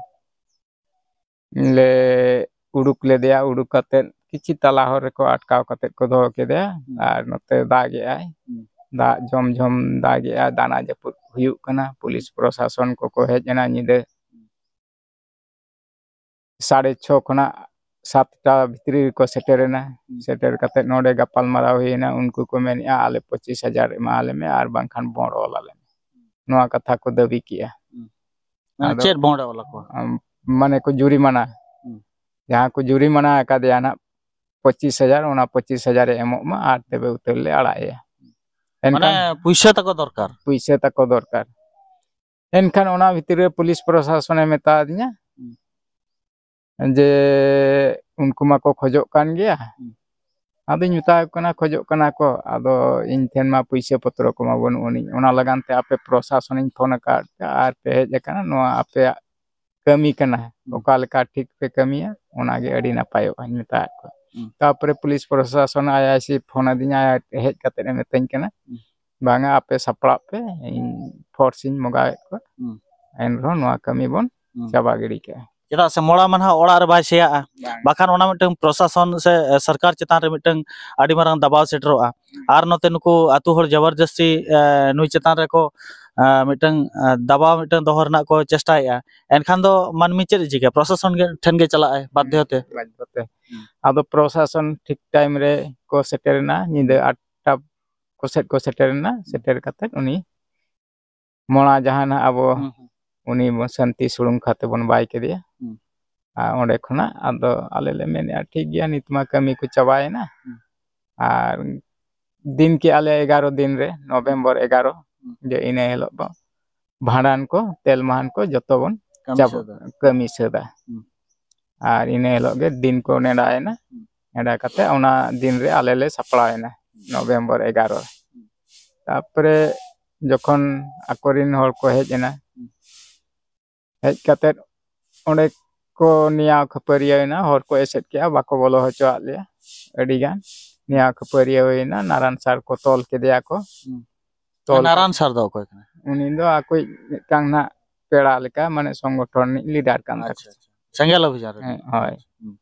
ᱞᱮ ᱩᱰᱩᱠ ᱞᱮᱫᱮᱭᱟ᱾ ᱩᱰᱩᱠ ᱠᱟᱛᱮᱫ ᱠᱤᱪᱷᱤ ᱛᱟᱞᱟ ᱦᱚᱨ ᱨᱮᱠᱚ ᱟᱴᱠᱟᱣ ᱠᱟᱛᱮᱫ ᱠᱚ ᱫᱚᱦᱚ ᱠᱮᱫᱮᱭᱟ᱾ ᱦᱩᱸ᱾ ᱟᱨ ᱱᱚᱛᱮ ᱫᱟᱜᱮᱜᱼᱟᱭ᱾ ᱦᱩᱸ᱾ ᱫᱟᱜ ᱡᱷᱚᱢ ᱡᱷᱚᱢ ᱫᱟᱜᱮᱜᱼᱟ, ᱫᱟᱱᱟ ᱡᱟᱹᱯᱩᱫ ᱦᱩᱭᱩᱜ ᱠᱟᱱᱟ᱾ ᱯᱩᱞᱤᱥ ᱯᱨᱚᱥᱟᱥᱚᱱ ᱠᱚᱠᱚ ᱦᱮᱡ ᱮᱱᱟ ᱧᱤᱫᱟᱹ ᱥᱟᱲᱮ ᱪᱷᱚ ᱠᱷᱚᱱᱟᱜ ᱥᱟᱛᱴᱟ ᱵᱷᱤᱛᱨᱤ ᱨᱮᱠᱚ ᱥᱮᱴᱮᱨᱮᱱᱟ᱾ ᱦᱩᱸ᱾ ᱥᱮᱴᱮᱨ ᱠᱟᱛᱮ ᱱᱚᱰᱮ ᱜᱟᱯᱟᱞ ᱢᱟᱨᱟᱣ ᱦᱩᱭᱮᱱᱟ᱾ ᱩᱱᱠᱩ ᱠᱚ ᱢᱮᱱᱮᱜᱼᱟ, "ᱟᱞᱮ ᱯᱚᱸᱪᱤᱥ ᱦᱟᱡᱟᱨ ᱮᱢᱟ ᱞᱮ ᱢᱮ, ᱟᱨ ᱵᱟᱝᱠᱷᱟᱱ ᱵᱚᱱᱰ ᱚᱞ ᱟᱞᱮ ᱢᱮ᱾" ᱱᱚᱣᱟ ᱠᱟᱛᱷᱟ ᱠᱚ ᱫᱟᱹᱵᱤ ᱠᱮᱜᱼᱟ᱾ ᱦᱩᱸ᱾ ᱢᱟᱱᱮ ᱟᱫᱚ ᱪᱮᱫ ᱵᱚᱱᱰ ᱮ ᱚᱞ ᱟᱠᱚᱣᱟ? ᱟᱢ, ᱢᱟᱱᱮ ᱠᱚ ᱡᱩᱨᱤᱢᱟᱱᱟ᱾ ᱦᱩᱸ᱾ ᱡᱟᱦᱟᱸ ᱠᱚ ᱡᱩᱨᱤᱢᱟᱱᱟ ᱟᱠᱟᱫᱮᱭᱟ ᱱᱟᱦᱟᱜ ᱯᱚᱸᱪᱤᱥ ᱦᱟᱡᱟᱨ, ᱚᱱᱟ ᱯᱚᱸᱪᱤᱥ ᱦᱟᱡᱟᱨ ᱮ ᱮᱢᱚᱜ ᱢᱟ, ᱟᱨ ᱛᱚᱵᱮ ᱩᱛᱟᱹᱨ ᱞᱮ ᱟᱲᱟᱜ ᱮᱭᱟ᱾ ᱮᱱᱠᱷᱟᱱ ᱢᱟᱱᱮ ᱯᱩᱭᱥᱟᱹ ᱛᱟᱠᱚ ᱫᱚᱨᱠᱟᱨ᱾ ᱯᱩᱭᱥᱟᱹ ᱛᱟᱠᱚ ᱫᱚᱨᱠᱟᱨ᱾ ᱮᱱᱠᱷᱟᱱ ᱚᱱᱟ ᱵᱷᱤᱛᱤᱨ ᱨᱮ ᱯᱩᱞᱤᱥ ᱯᱨᱚᱥᱟᱥᱚᱱᱮ ᱢᱮᱛᱟ ᱫᱤᱧᱟ ᱦᱩᱸ᱾ ᱡᱮ ᱩᱱᱠᱩ ᱢᱟᱠᱚ ᱠᱷᱚᱡᱚᱜ ᱠᱟᱱ ᱜᱮᱭᱟ᱾ ᱦᱩᱸ᱾ ᱟᱫᱚᱧ ᱢᱮᱛᱟ ᱠᱚ ᱠᱟᱱᱟ, ᱠᱷᱚᱡᱚᱜ ᱠᱟᱱᱟ ᱠᱚ, ᱟᱫᱚ ᱤᱧ ᱴᱷᱮᱱ ᱢᱟ ᱯᱩᱭᱥᱟᱹ ᱯᱚᱛᱨᱚ ᱠᱚᱢᱟ ᱵᱟᱹᱱᱩᱜ ᱟᱹᱱᱤᱡ᱾ ᱚᱱᱟ ᱞᱟᱹᱜᱤᱫ ᱛᱮ ᱟᱯᱮ ᱯᱨᱚᱥᱟᱥᱚᱱᱤᱧ ᱯᱷᱳᱱ ᱟᱠᱟᱫ ᱯᱮᱭᱟ ᱟᱨ ᱯᱮ ᱦᱮᱡ ᱟᱠᱟᱱᱟ, ᱱᱚᱣᱟ ᱟᱯᱮᱭᱟᱜ ᱠᱟᱹᱢᱤ ᱠᱟᱱᱟ᱾ ᱦᱩᱸ᱾ ᱚᱠᱟ ᱞᱮᱠᱟ ᱴᱷᱤᱠ ᱯᱮ ᱠᱟᱹᱢᱤᱭᱟ, ᱚᱱᱟᱜᱮ ᱟᱹᱰᱤ ᱱᱟᱯᱟᱭᱚᱜᱼᱟᱧ ᱢᱮᱛᱟᱫ ᱠᱚᱣᱟ᱾ ᱦᱩᱸ᱾ ᱛᱟᱨᱯᱚᱨᱮ ᱯᱩᱞᱤᱥ ᱯᱨᱚᱥᱟᱥᱚᱱ ᱟᱭ ᱟᱭ ᱥᱤ ᱯᱷᱳᱱ ᱟᱹᱫᱤᱧᱟ, ᱦᱮᱡ ᱠᱟᱛᱮᱫ ᱮ ᱢᱤᱛᱟᱹᱧ ᱠᱟᱱᱟ, ᱦᱩᱸ᱾ "ᱵᱟᱝᱟ, ᱟᱯᱮ ᱥᱟᱯᱲᱟᱜ ᱯᱮ, ᱤᱧ ᱯᱷᱳᱨᱥ ᱤᱧ ᱢᱚᱜᱟᱣᱮᱫ ᱠᱚᱣᱟ, ᱦᱩᱸ᱾ ᱮᱱ ᱨᱮᱦᱚᱸ ᱱᱚᱣᱟ ᱠᱟᱹᱢᱤ ᱵᱚᱱ ᱦᱩᱸ᱾ ᱪᱟᱵᱟ ᱜᱤᱰᱤ ᱠᱟᱜᱼᱟ᱾" ᱪᱮᱫᱟᱜ ᱥᱮ ᱢᱚᱲᱟ ᱢᱟ ᱱᱟᱦᱟᱜ ᱚᱲᱟᱜ ᱨᱮ ᱵᱟᱭ ᱥᱮᱭᱟᱜᱼᱟ᱾ ᱵᱟᱝ᱾ ᱵᱟᱠᱷᱟᱱ ᱚᱱᱟ ᱢᱤᱫᱴᱟᱝ ᱯᱨᱚᱥᱟᱥᱚᱱ ᱥᱮ, ᱮ, ᱥᱚᱨᱠᱟᱨ ᱪᱮᱛᱟᱱ ᱨᱮ ᱢᱤᱫᱴᱟᱝ ᱟᱹᱰᱤ ᱢᱟᱨᱟᱝ ᱫᱟᱵᱟᱣ ᱥᱮᱴᱮᱨᱚᱜᱼᱟ᱾ ᱦᱩᱸ᱾ ᱟᱨ ᱱᱚᱛᱮ ᱱᱩᱠᱩ ᱟᱹᱛᱩ ᱦᱚᱲ ᱡᱚᱵᱚᱨᱡᱚᱥᱛᱤ, ᱮ, ᱱᱩᱭ ᱪᱮᱛᱟᱱ ᱨᱮᱠᱚ, ᱮ, ᱢᱤᱫᱴᱟᱝ, ᱮ, ᱫᱟᱵᱟᱣ ᱢᱤᱫᱴᱟᱝ ᱫᱚᱦᱚ ᱨᱮᱱᱟᱜ ᱠᱚ ᱪᱮᱥᱴᱟᱭᱮᱫᱼᱟ᱾ ᱮᱱᱠᱷᱟᱱ ᱫᱚ ᱢᱟᱹᱱᱢᱤ ᱪᱮᱫ ᱮ ᱪᱤᱠᱟᱹᱭᱟ? ᱯᱨᱚᱥᱟᱥᱚᱱ ᱜᱮ, ᱴᱷᱮᱱ ᱜᱮ ᱪᱟᱞᱟᱜᱼᱟᱭ ᱵᱟᱫᱽᱫᱷᱚ ᱛᱮ᱾ ᱦᱩᱸ, ᱵᱟᱫᱽᱫᱷᱚ ᱛᱮ᱾ ᱦᱩᱸ᱾ ᱟᱫᱚ ᱯᱨᱚᱥᱟᱥᱚᱱ ᱴᱷᱤᱠ ᱴᱟᱭᱤᱢ ᱨᱮ ᱠᱚ ᱥᱮᱴᱮᱨᱮᱱᱟ, ᱧᱤᱫᱟᱹ ᱦᱩᱸ᱾ ᱟᱴ ᱴᱟ ᱠᱚ ᱥᱮᱫ ᱠᱚ ᱥᱮᱴᱮᱨᱮᱱᱟ᱾ ᱦᱩᱸ᱾ ᱥᱮᱴᱮᱨ ᱠᱟᱛᱮᱫ ᱩᱱᱤ ᱢᱚᱲᱟ ᱡᱟᱦᱟᱸ ᱱᱟᱦᱟᱜ ᱟᱵᱚ ᱦᱩᱸ, ᱦᱩᱸ᱾ ᱩᱱᱤ ᱵᱚᱱ ᱥᱟᱹᱱᱛᱤ ᱥᱩᱲᱩᱝᱠᱷᱟ ᱛᱮᱵᱚᱱ ᱵᱟᱭ ᱠᱮᱫᱮᱭᱟ᱾ ᱦᱩᱸ᱾ ᱟᱨ ᱚᱸᱰᱮ ᱠᱷᱚᱱᱟᱜ ᱟᱫᱚ ᱟᱞᱮ ᱞᱮ ᱢᱮᱱᱮᱫᱼᱟ, "ᱴᱷᱤᱠ ᱜᱮᱭᱟ, ᱱᱤᱛ ᱢᱟ ᱠᱟᱹᱢᱤ ᱠᱚ ᱪᱟᱵᱟᱭᱮᱱᱟ᱾" ᱦᱩᱸ᱾ ᱟᱨ ᱫᱤᱱ ᱠᱮᱜᱼᱟ ᱞᱮ ᱮᱜᱟᱨᱚ ᱫᱤᱱ ᱨᱮ, ᱱᱚᱵᱷᱮᱢᱵᱚᱨ ᱮᱜᱟᱨᱚ, ᱦᱩᱸ᱾ ᱡᱮ ᱤᱱᱟᱹ ᱦᱤᱞᱳᱜ ᱫᱚ ᱵᱷᱟᱸᱰᱟᱱ ᱠᱚ, ᱛᱮᱞ ᱢᱟᱦᱟᱱ ᱠᱚ ᱡᱚᱛᱚ ᱵᱚᱱ ᱠᱟᱹᱢᱤ ᱪᱟᱵᱟ-, ᱥᱟᱹᱛᱟ᱾ ᱠᱟᱹᱢᱤ ᱥᱟᱹᱛᱟ᱾ ᱦᱩᱸ᱾ ᱟᱨ ᱤᱱᱟᱹ ᱦᱤᱞᱳᱜ ᱜᱮ ᱫᱤᱱ ᱠᱚ ᱱᱮᱰᱟᱭᱮᱱᱟ᱾ ᱦᱩᱸ᱾ ᱱᱮᱰᱟ ᱠᱟᱛᱮ ᱚᱱᱟ ᱫᱤᱱ ᱨᱮ ᱟᱞᱮ ᱞᱮ ᱥᱟᱯᱲᱟᱣᱮᱱᱟ, ᱦᱩᱸ᱾ ᱱᱚᱵᱷᱮᱢᱵᱚᱨ ᱮᱜᱟᱨᱚ᱾ ᱦᱩᱸ᱾ ᱛᱟᱨᱯᱚᱨᱮ ᱡᱚᱠᱷᱚᱱ ᱟᱠᱚᱨᱮᱱ ᱦᱚᱲ ᱠᱚ ᱦᱮᱡ ᱮᱱᱟ, ᱦᱩᱸ᱾ ᱦᱮᱡ ᱠᱟᱛᱮᱫ ᱚᱸᱰᱮ ᱠᱚ ᱱᱮᱭᱟᱣ ᱠᱷᱟᱹᱯᱟᱹᱨᱤᱭᱟᱹᱣᱮᱱᱟ, ᱦᱚᱲ ᱠᱚ ᱮᱥᱮᱫ ᱠᱮᱜᱼᱟ, ᱵᱟᱠᱚ ᱵᱚᱞᱚ ᱦᱚᱪᱚᱣᱟᱜ ᱞᱮᱭᱟ᱾ ᱟᱹᱰᱤᱜᱟᱱ ᱱᱮᱭᱟᱣ ᱠᱷᱟᱹᱯᱟᱹᱨᱤᱭᱟᱹᱣᱮᱱᱟ, ᱱᱟᱨᱟᱱ ᱥᱟᱨ ᱠᱚ ᱛᱚᱞ ᱠᱮᱫᱮᱭᱟ ᱠᱚ᱾ ᱦᱩᱸ᱾ ᱛᱚᱞ ᱱᱟᱨᱟᱱ ᱥᱟᱨ ᱫᱚ ᱚᱠᱚᱭ ᱠᱟᱱᱟᱭ? ᱩᱱᱤ ᱫᱚ ᱟᱠᱚᱭᱤᱡ ᱢᱤᱫᱴᱟᱝ ᱱᱟᱜ ᱯᱮᱲᱟ ᱞᱮᱠᱟ, ᱢᱟᱱᱮ ᱥᱚᱝᱜᱚᱴᱷᱚᱱ ᱨᱤᱱᱤᱡ ᱞᱤᱰᱟᱨ ᱠᱟᱱ ᱛᱟᱠᱚ᱾ ᱟᱪᱪᱷᱟ, ᱟᱪᱪᱷᱟ᱾ ᱥᱮᱸᱜᱮᱞ ᱚᱵᱷᱤᱡᱟᱱ ᱨᱮ᱾ ᱦᱮᱸ, ᱦᱳᱭ᱾ ᱦᱩᱸ᱾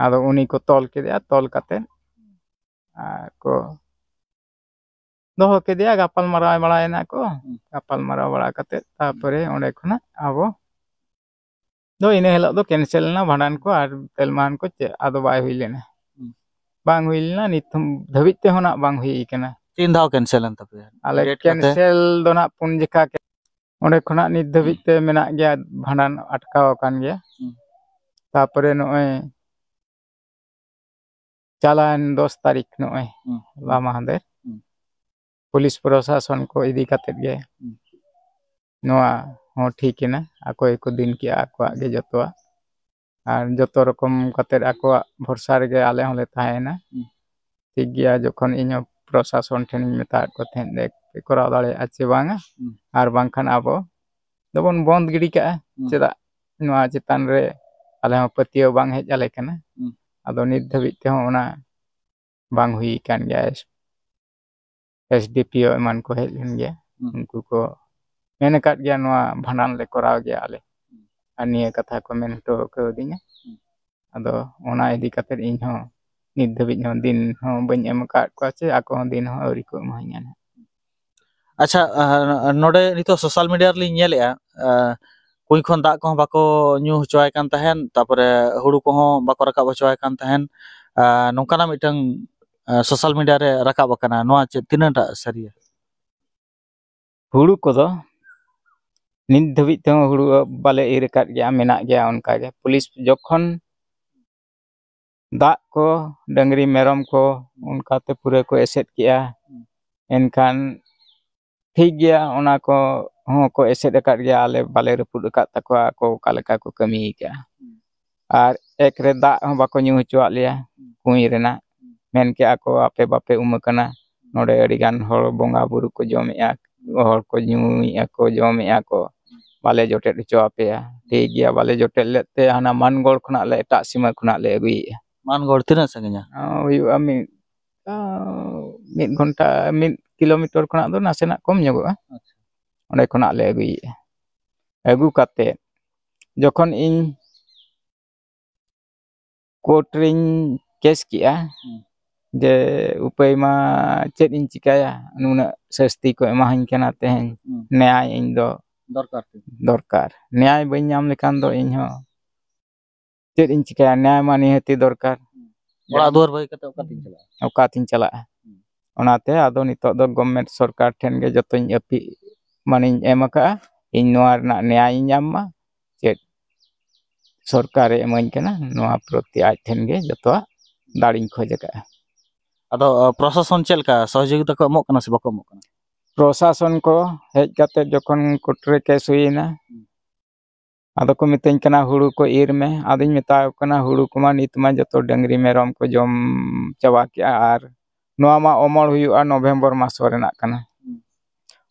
ᱟᱫᱚ ᱩᱱᱤ ᱠᱚ ᱛᱚᱞ ᱠᱮᱫᱮᱭᱟ, ᱛᱚᱞ ᱠᱟᱛᱮᱫ ᱟᱨ ᱠᱚ ᱫᱚᱦᱚ ᱠᱮᱫᱮᱭᱟ, ᱜᱟᱯᱟᱞ ᱢᱟᱨᱟᱣ ᱵᱟᱲᱟᱭᱮᱱᱟ ᱠᱚ᱾ ᱦᱩᱸ᱾ ᱜᱟᱯᱟᱞ ᱢᱟᱨᱟᱣ ᱵᱟᱲᱟ ᱠᱟᱛᱮ ᱛᱟᱯᱚᱨᱮ ᱚᱸᱰᱮ ᱠᱷᱚᱱᱟᱜ ᱟᱵᱚ ᱫᱚ ᱤᱱᱟᱹ ᱦᱤᱞᱳᱜ ᱫᱚ ᱠᱮᱱᱥᱮᱞ ᱮᱱᱟ ᱵᱷᱟᱸᱰᱟᱱ ᱠᱚ, ᱟᱨ ᱛᱮᱞᱢᱟᱱ ᱠᱚ ᱪᱮᱫ ᱟᱫᱚ ᱵᱟᱭ ᱦᱩᱭ ᱞᱮᱱᱟ᱾ ᱦᱩᱸ᱾ ᱵᱟᱝ ᱦᱩᱭ ᱞᱮᱱᱟ, ᱱᱤᱛ ᱫᱷᱟᱹᱵᱤᱡ ᱛᱮᱦᱚᱸ ᱱᱟᱜ ᱵᱟᱝ ᱦᱩᱭ ᱠᱟᱱᱟ᱾ ᱛᱤᱱ ᱫᱷᱟᱣ ᱠᱮᱱᱥᱮᱞ ᱮᱱ ᱛᱟᱯᱮᱭᱟ? ᱟᱞᱮ ᱰᱮᱴ ᱠᱟᱛᱮ? ᱠᱮᱱᱥᱮᱞ ᱫᱚ ᱱᱟᱜ ᱯᱩᱱ ᱡᱮᱠᱷᱟ ᱠᱮ-, ᱚᱸᱰᱮ ᱠᱷᱚᱱᱟᱜ ᱱᱤᱛ ᱫᱷᱟᱹᱵᱤᱡ ᱛᱮ ᱢᱮᱱᱟᱜ ᱜᱮᱭᱟ, ᱵᱷᱟᱸᱰᱟᱱ ᱟᱴᱠᱟᱣ ᱟᱠᱟᱱ ᱜᱮᱭᱟ᱾ ᱦᱩᱸ᱾ ᱛᱟᱯᱚᱨᱮ ᱱᱚᱜᱼᱚᱭ ᱪᱟᱞᱟᱣᱮᱱ ᱫᱚᱥ ᱛᱟᱹᱨᱤᱠᱷ, ᱱᱚᱜᱼᱚᱭ ᱦᱩᱸ᱾ ᱦᱚᱞᱟ ᱢᱟᱦᱫᱮᱨ, ᱦᱩᱸ᱾ ᱯᱩᱞᱤᱥ ᱯᱨᱚᱥᱟᱥᱚᱱ ᱠᱚ ᱤᱫᱤ ᱠᱟᱛᱮᱫ ᱜᱮ ᱦᱩᱸ᱾ ᱱᱚᱣᱟ ᱦᱚᱸ ᱴᱷᱤᱠ ᱮᱱᱟ, ᱟᱠᱚ ᱜᱮᱠᱚ ᱫᱤᱱ ᱠᱮᱜᱼᱟ ᱟᱠᱚᱣᱟᱜ ᱜᱮ ᱡᱚᱛᱚᱣᱟᱜ, ᱟᱨ ᱡᱚᱛᱚ ᱨᱚᱠᱚᱢ ᱠᱟᱛᱮᱫ ᱟᱠᱚᱣᱟᱜ ᱵᱷᱚᱨᱥᱟ ᱨᱮᱜᱮ ᱟᱞᱮ ᱦᱚᱸᱞᱮ ᱛᱟᱦᱮᱸᱭᱮᱱᱟ᱾ ᱦᱩᱸ᱾ ᱴᱷᱤᱠ ᱜᱮᱭᱟ, ᱡᱚᱠᱷᱚᱱ ᱤᱧ ᱦᱚᱸ ᱯᱨᱚᱥᱟᱥᱚᱱ ᱴᱷᱮᱱᱤᱧ ᱢᱮᱛᱟᱫ ᱠᱚ ᱛᱟᱦᱮᱸᱫ ᱡᱮ ᱯᱮ ᱠᱚᱨᱟᱣ ᱫᱟᱲᱮᱭᱟᱜᱼᱟ ᱪᱮ ᱵᱟᱝᱟ, ᱦᱩᱸ᱾ ᱟᱨ ᱵᱟᱝᱠᱷᱟᱱ ᱟᱵᱚ ᱫᱚᱵᱚᱱ ᱵᱚᱱᱫ ᱜᱤᱰᱤ ᱠᱟᱜᱼᱟ᱾ ᱦᱩᱸ᱾ ᱪᱮᱫᱟᱜ ᱱᱚᱣᱟ ᱪᱮᱛᱟᱱ ᱨᱮ ᱟᱞᱮ ᱦᱚᱸ ᱯᱟᱹᱛᱭᱟᱹᱣ ᱵᱟᱝ ᱦᱮᱡ ᱟᱞᱮ ᱠᱟᱱᱟ᱾ ᱦᱩᱸ᱾ ᱟᱫᱚ ᱱᱤᱛ ᱫᱷᱟᱹᱵᱤᱡ ᱛᱮᱦᱚᱸ ᱚᱱᱟ ᱵᱟᱝ ᱦᱩᱭ ᱟᱠᱟᱱ ᱜᱮᱭᱟ᱾ ᱮᱥ ᱰᱤ ᱯᱤ ᱳ ᱮᱢᱟᱱ ᱠᱚ ᱦᱮᱡ ᱞᱮᱱ ᱜᱮᱭᱟ᱾ ᱦᱩᱸ᱾ ᱩᱱᱠᱩ ᱠᱚ ᱢᱮᱱ ᱟᱠᱟᱫ ᱜᱮᱭᱟ, ᱱᱚᱣᱟ ᱵᱷᱟᱸᱰᱟᱱ ᱞᱮ ᱠᱚᱨᱟᱣ ᱜᱮᱭᱟ ᱟᱞᱮ᱾ ᱦᱩᱸ᱾ ᱟᱨ ᱱᱤᱭᱟᱹ ᱠᱟᱛᱷᱟ ᱠᱚ ᱢᱮᱱ ᱦᱚᱴᱚ ᱠᱟᱹᱣᱫᱤᱧᱟ᱾ ᱦᱩᱸ᱾ ᱟᱫᱚ ᱚᱱᱟ ᱤᱫᱤ ᱠᱟᱛᱮᱫ ᱤᱧ ᱦᱚᱸ ᱱᱤᱛ ᱫᱷᱟᱹᱵᱤᱡ ᱦᱚᱸ ᱫᱤᱱ ᱦᱚᱸ ᱵᱟᱹᱧ ᱮᱢ ᱟᱠᱟᱫ ᱠᱚᱣᱟ, ᱪᱮ ᱟᱠᱚ ᱦᱚᱸ ᱫᱤᱱ ᱦᱚᱸ ᱟᱹᱣᱨᱤ ᱠᱚ ᱮᱢᱟᱹᱧᱟ ᱱᱟᱦᱟᱜ᱾ ᱟᱪᱪᱷᱟ, ᱟᱨ ᱱᱚᱰᱮ ᱱᱤᱛᱚᱜ ᱥᱳᱥᱟᱞ ᱢᱤᱰᱤᱭᱟ ᱨᱮᱞᱤᱧ ᱧᱮᱞᱮᱜᱼᱟ, ᱟᱨ ᱠᱩᱧ ᱠᱷᱚᱱ ᱫᱟᱜ ᱠᱚᱦᱚᱸ ᱵᱟᱠᱚ ᱧᱩ ᱦᱚᱪᱚᱣᱟᱭ ᱠᱟᱱ ᱛᱟᱦᱮᱸᱱ, ᱛᱟᱯᱚᱨᱮ ᱦᱩᱲᱩ ᱠᱚᱦᱚᱸ ᱵᱟᱠᱚ ᱨᱟᱠᱟᱵ ᱦᱚᱪᱚᱣᱟᱭ ᱠᱟᱱ ᱛᱟᱦᱮᱸᱱ᱾ ᱟᱨ ᱱᱚᱝᱠᱟᱱᱟᱜ ᱢᱤᱫᱴᱟᱝ, ᱟᱨ ᱥᱳᱥᱟᱞ ᱢᱤᱰᱤᱭᱟ ᱨᱮ ᱨᱟᱠᱟᱵ ᱟᱠᱟᱱᱟ, ᱱᱚᱣᱟ ᱪᱮᱫ ᱛᱤᱱᱟᱹᱜ ᱴᱟᱜ ᱥᱟᱹᱨᱤᱭᱟ? ᱦᱩᱲᱩ ᱠᱚᱫᱚ ᱱᱤᱛ ᱫᱷᱟᱹᱵᱤᱡ ᱛᱮᱦᱚᱸ ᱦᱩᱲᱩ ᱵᱟᱞᱮ ᱤᱨ ᱟᱠᱟᱫ ᱜᱮᱭᱟ, ᱢᱮᱱᱟᱜ ᱜᱮᱭᱟ ᱚᱱᱠᱟ ᱜᱮ᱾ ᱯᱩᱞᱤᱥ ᱡᱚᱠᱷᱚᱱ ᱫᱟᱜ ᱠᱚ, ᱰᱟᱹᱝᱨᱤ ᱢᱮᱨᱚᱢ ᱠᱚ ᱚᱱᱠᱟᱛᱮ ᱯᱩᱨᱟᱹ ᱠᱚ ᱮᱥᱮᱫ ᱠᱮᱜᱼᱟ, ᱮᱱᱠᱷᱟᱱ ᱴᱷᱤᱠ ᱜᱮᱭᱟ, ᱚᱱᱟ ᱠᱚ ᱦᱚᱸ ᱠᱚ ᱮᱥᱮᱫ ᱟᱠᱟᱫ ᱜᱮᱭᱟ, ᱟᱞᱮ ᱵᱟᱞᱮ ᱨᱟᱹᱯᱩᱫ ᱟᱠᱟᱫ ᱛᱟᱠᱚᱣᱟ, ᱟᱠᱚ ᱚᱠᱟ ᱞᱮᱠᱟ ᱠᱚ ᱠᱟᱹᱢᱤ ᱟᱠᱟᱫᱼᱟ᱾ ᱟᱨ ᱮᱠ ᱨᱮ ᱫᱟᱜ ᱦᱚᱸ ᱵᱟᱠᱚ ᱧᱩ ᱦᱚᱪᱚᱣᱟᱜ ᱞᱮᱭᱟ ᱠᱩᱧ ᱨᱮᱱᱟᱜ, ᱢᱮᱱ ᱠᱮᱜᱼᱟ ᱠᱚ, "ᱟᱯᱮ ᱵᱟᱯᱮ ᱩᱢ ᱟᱠᱟᱱᱟ, ᱱᱚᱰᱮ ᱟᱹᱰᱤ ᱜᱟᱱ ᱦᱚᱲ ᱵᱚᱸᱜᱟ ᱵᱩᱨᱩ ᱠᱚ ᱡᱚᱢᱮᱜᱼᱟ, ᱦᱚᱲ ᱠᱚ ᱧᱩᱭᱮᱜᱼᱟ ᱠᱚ, ᱡᱚᱢᱮᱜᱼᱟ ᱠᱚ, ᱵᱟᱞᱮ ᱡᱚᱴᱮᱫ ᱦᱚᱪᱚ ᱟᱯᱮᱭᱟ᱾" ᱴᱷᱤᱠ ᱜᱮᱭᱟ, ᱵᱟᱞᱮ ᱡᱚᱴᱮᱫ ᱞᱮᱫ ᱛᱮ ᱦᱟᱱᱟ ᱢᱟᱱᱜᱚᱲ ᱠᱷᱚᱱᱟᱜ ᱞᱮ, ᱮᱴᱟᱜ ᱥᱤᱢᱟᱹ ᱠᱷᱚᱱᱟᱜ ᱞᱮ ᱟᱹᱜᱩᱭᱮᱜᱼᱟ᱾ ᱢᱟᱱᱜᱚᱲ ᱛᱤᱱᱟᱹᱜ ᱥᱟᱺᱜᱤᱧᱟ? ᱟᱸ, ᱦᱩᱭᱩᱜᱼᱟ ᱢᱤᱫ, ᱟᱸ, ᱢᱤᱫ ᱜᱷᱚᱱᱴᱟ, ᱢᱤᱫ ᱠᱤᱞᱳᱢᱤᱴᱟᱨ ᱠᱷᱚᱱᱟᱜ ᱫᱚ ᱱᱟᱥᱮᱱᱟᱜ ᱠᱚᱢ ᱧᱚᱜᱚᱜᱼᱟ᱾ ᱟᱪᱪᱷᱟ᱾ ᱚᱸᱰᱮ ᱠᱷᱚᱱᱟᱜ ᱞᱮ ᱟᱹᱜᱩᱭᱮᱜᱼᱟ᱾ ᱟᱹᱜᱩ ᱠᱟᱛᱮ ᱡᱚᱠᱷᱚᱱ ᱤᱧ ᱠᱳᱨᱴ ᱨᱤᱧ ᱠᱮᱥ ᱠᱮᱜᱼᱟ, ᱦᱩᱸ᱾ ᱡᱮ ᱩᱯᱟᱹᱭ ᱢᱟ ᱪᱮᱫ ᱤᱧ ᱪᱤᱠᱟᱹᱭᱟ, ᱱᱩᱱᱟᱹᱜ ᱥᱟᱹᱥᱛᱤ ᱠᱚ ᱮᱢᱟᱦᱟᱹᱧ ᱠᱟᱱᱟ ᱛᱮᱦᱮᱧ᱾ ᱦᱩᱸ᱾ ᱱᱮᱭᱟᱭ ᱤᱧ ᱫᱚ ᱫᱚᱨᱠᱟᱨ ᱛᱤᱧ᱾ ᱫᱚᱨᱠᱟᱨ᱾ ᱱᱮᱭᱟᱭ ᱵᱟᱹᱧ ᱧᱟᱢ ᱞᱮᱠᱷᱟᱱ ᱫᱚ ᱤᱧ ᱦᱚᱸ ᱪᱮᱫ ᱤᱧ ᱪᱤᱠᱟᱹᱭᱟ? ᱱᱮᱭᱟᱭ ᱢᱟ ᱱᱤᱦᱟᱹᱛᱤ ᱫᱚᱨᱠᱟᱨ᱾ ᱚᱲᱟᱜ ᱫᱩᱣᱟᱹᱨ ᱵᱟᱹᱜᱤ ᱠᱟᱛᱮ ᱚᱠᱟᱛᱤᱧ ᱪᱟᱞᱟᱜᱼᱟ? ᱚᱠᱟᱛᱤᱧ ᱪᱟᱞᱟᱜᱼᱟ? ᱦᱩᱸ᱾ ᱚᱱᱟᱛᱮ ᱟᱫᱚ ᱱᱤᱛᱚᱜ ᱫᱚ ᱜᱚᱵᱷᱢᱮᱱᱴ ᱥᱚᱨᱠᱟᱨ ᱴᱷᱮᱱ ᱜᱮ ᱡᱚᱛᱚᱧ ᱟᱹᱯᱤᱞ ᱢᱟᱱᱮᱧ ᱮᱢ ᱟᱠᱟᱫᱼᱟ, ᱤᱧ ᱱᱚᱣᱟ ᱨᱮᱱᱟᱜ ᱱᱮᱭᱟᱭᱤᱧ ᱧᱟᱢ ᱢᱟ᱾ ᱪᱮᱫ ᱥᱚᱨᱠᱟᱨᱮ ᱮᱢᱟᱹᱧ ᱠᱟᱱᱟ, ᱱᱚᱣᱟ ᱯᱨᱚᱛᱤ ᱟᱡ ᱴᱷᱮᱱ ᱜᱮ ᱡᱚᱛᱚᱣᱟᱜ ᱫᱟᱲᱮᱧ ᱠᱷᱚᱡᱽ ᱟᱠᱟᱫᱼᱟ᱾ ᱟᱫᱚ, ᱟ, ᱯᱨᱚᱥᱟᱥᱚᱱ ᱪᱮᱫ ᱞᱮᱠᱟ ᱥᱚᱦᱚᱡᱳᱜᱤᱛᱟ ᱠᱚ ᱮᱢᱚᱜ ᱠᱟᱱᱟ ᱥᱮ ᱵᱟᱠᱚ ᱮᱢᱚᱜ ᱠᱟᱱᱟ? ᱯᱨᱚᱥᱟᱥᱚᱱ ᱠᱚ ᱦᱮᱡ ᱠᱟᱛᱮ ᱡᱚᱠᱷᱚᱱ ᱠᱳᱨᱴ ᱨᱮ ᱠᱮᱥ ᱦᱩᱭᱮᱱᱟ, ᱦᱩᱸ᱾ ᱟᱫᱚ ᱠᱚ ᱢᱤᱛᱟᱹᱧ ᱠᱟᱱᱟ, "ᱦᱩᱲᱩ ᱠᱚ ᱤᱨ ᱢᱮ᱾" ᱟᱫᱚᱧ ᱢᱮᱛᱟ ᱠᱚ ᱠᱟᱱᱟ, "ᱦᱩᱲᱩ ᱠᱚᱢᱟ ᱱᱤᱛ ᱢᱟ ᱡᱚᱛᱚ ᱰᱟᱹᱝᱨᱤ ᱢᱮᱨᱚᱢ ᱠᱚ ᱡᱚᱢ ᱪᱟᱵᱟ ᱠᱮᱜᱼᱟ, ᱟᱨ ᱱᱚᱣᱟ ᱢᱟ ᱚᱢᱚᱲ ᱦᱩᱭᱩᱜᱼᱟ ᱱᱚᱵᱷᱮᱢᱵᱚᱨ ᱢᱟᱥ ᱨᱮᱱᱟᱜ ᱠᱟᱱᱟ, ᱦᱩᱸ᱾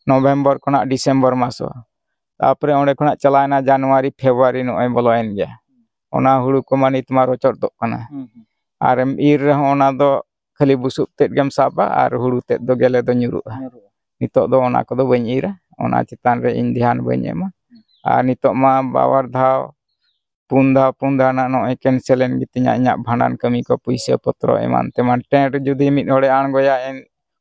ᱱᱚᱵᱷᱮᱢᱵᱚᱨ ᱠᱷᱚᱱᱟᱜ ᱰᱤᱥᱮᱢᱵᱚᱨ ᱢᱟᱥ᱾ ᱛᱟᱯᱚᱨᱮ ᱚᱸᱰᱮ ᱠᱷᱚᱱᱟᱜ ᱪᱟᱞᱟᱣᱮᱱᱟ ᱡᱟᱱᱩᱣᱟᱨᱤ, ᱯᱷᱮᱵᱽᱨᱩᱣᱟᱨᱤ, ᱱᱚᱜᱼᱚᱭ ᱵᱚᱞᱚᱭᱮᱱ ᱜᱮᱭᱟ᱾ ᱚᱱᱟ ᱦᱩᱲᱩ ᱠᱚᱢᱟ ᱱᱤᱛ ᱢᱟ ᱨᱚᱪᱚᱫᱚᱜ ᱠᱟᱱᱟ᱾ ᱦᱩᱸ, ᱦᱩᱸ᱾ ᱟᱨᱮᱢ ᱤᱨ ᱨᱮᱦᱚᱸ ᱚᱱᱟ ᱫᱚ ᱠᱷᱟᱹᱞᱤ ᱵᱩᱥᱩᱵ ᱛᱮᱫ ᱜᱮᱢ ᱥᱟᱵᱟ ᱟᱨ ᱦᱩᱲᱩ ᱛᱮᱫ ᱫᱚ ᱜᱮᱞᱮ ᱫᱚ ᱧᱩᱨᱩᱜᱼᱟ᱾ ᱧᱩᱨᱩᱜᱼᱟ᱾ ᱱᱤᱛᱚᱜ ᱫᱚ ᱚᱱᱟ ᱠᱚᱫᱚ ᱵᱟᱹᱧ ᱤᱨᱟ, ᱚᱱᱟ ᱪᱮᱛᱟᱱ ᱨᱮ ᱤᱧ ᱫᱷᱮᱭᱟᱱ ᱵᱟᱹᱧ ᱮᱢᱟ᱾ ᱦᱩᱸ᱾ ᱟᱨ ᱱᱤᱛᱚᱜ ᱢᱟ ᱵᱟᱵᱟᱨ ᱫᱷᱟᱣ, ᱯᱩᱱ ᱫᱷᱟᱣ, ᱯᱩᱱ ᱫᱷᱟᱣ ᱨᱮᱱᱟᱜ ᱱᱚᱜᱼᱚᱭ cancel ᱮᱱ ᱜᱮᱛᱤᱧᱟ ᱤᱧᱟᱹᱜ ᱵᱷᱟᱸᱰᱟᱱ ᱠᱟᱹᱢᱤ ᱠᱚ, ᱯᱩᱭᱥᱟᱹ ᱯᱚᱛᱨᱚ ᱮᱢᱟᱱ ᱛᱮᱢᱟᱱ᱾ ᱴᱮᱸᱴ ᱡᱩᱫᱤ ᱢᱤᱫ ᱦᱚᱲᱮ ᱟᱬᱜᱚᱭᱟ, ᱮᱱ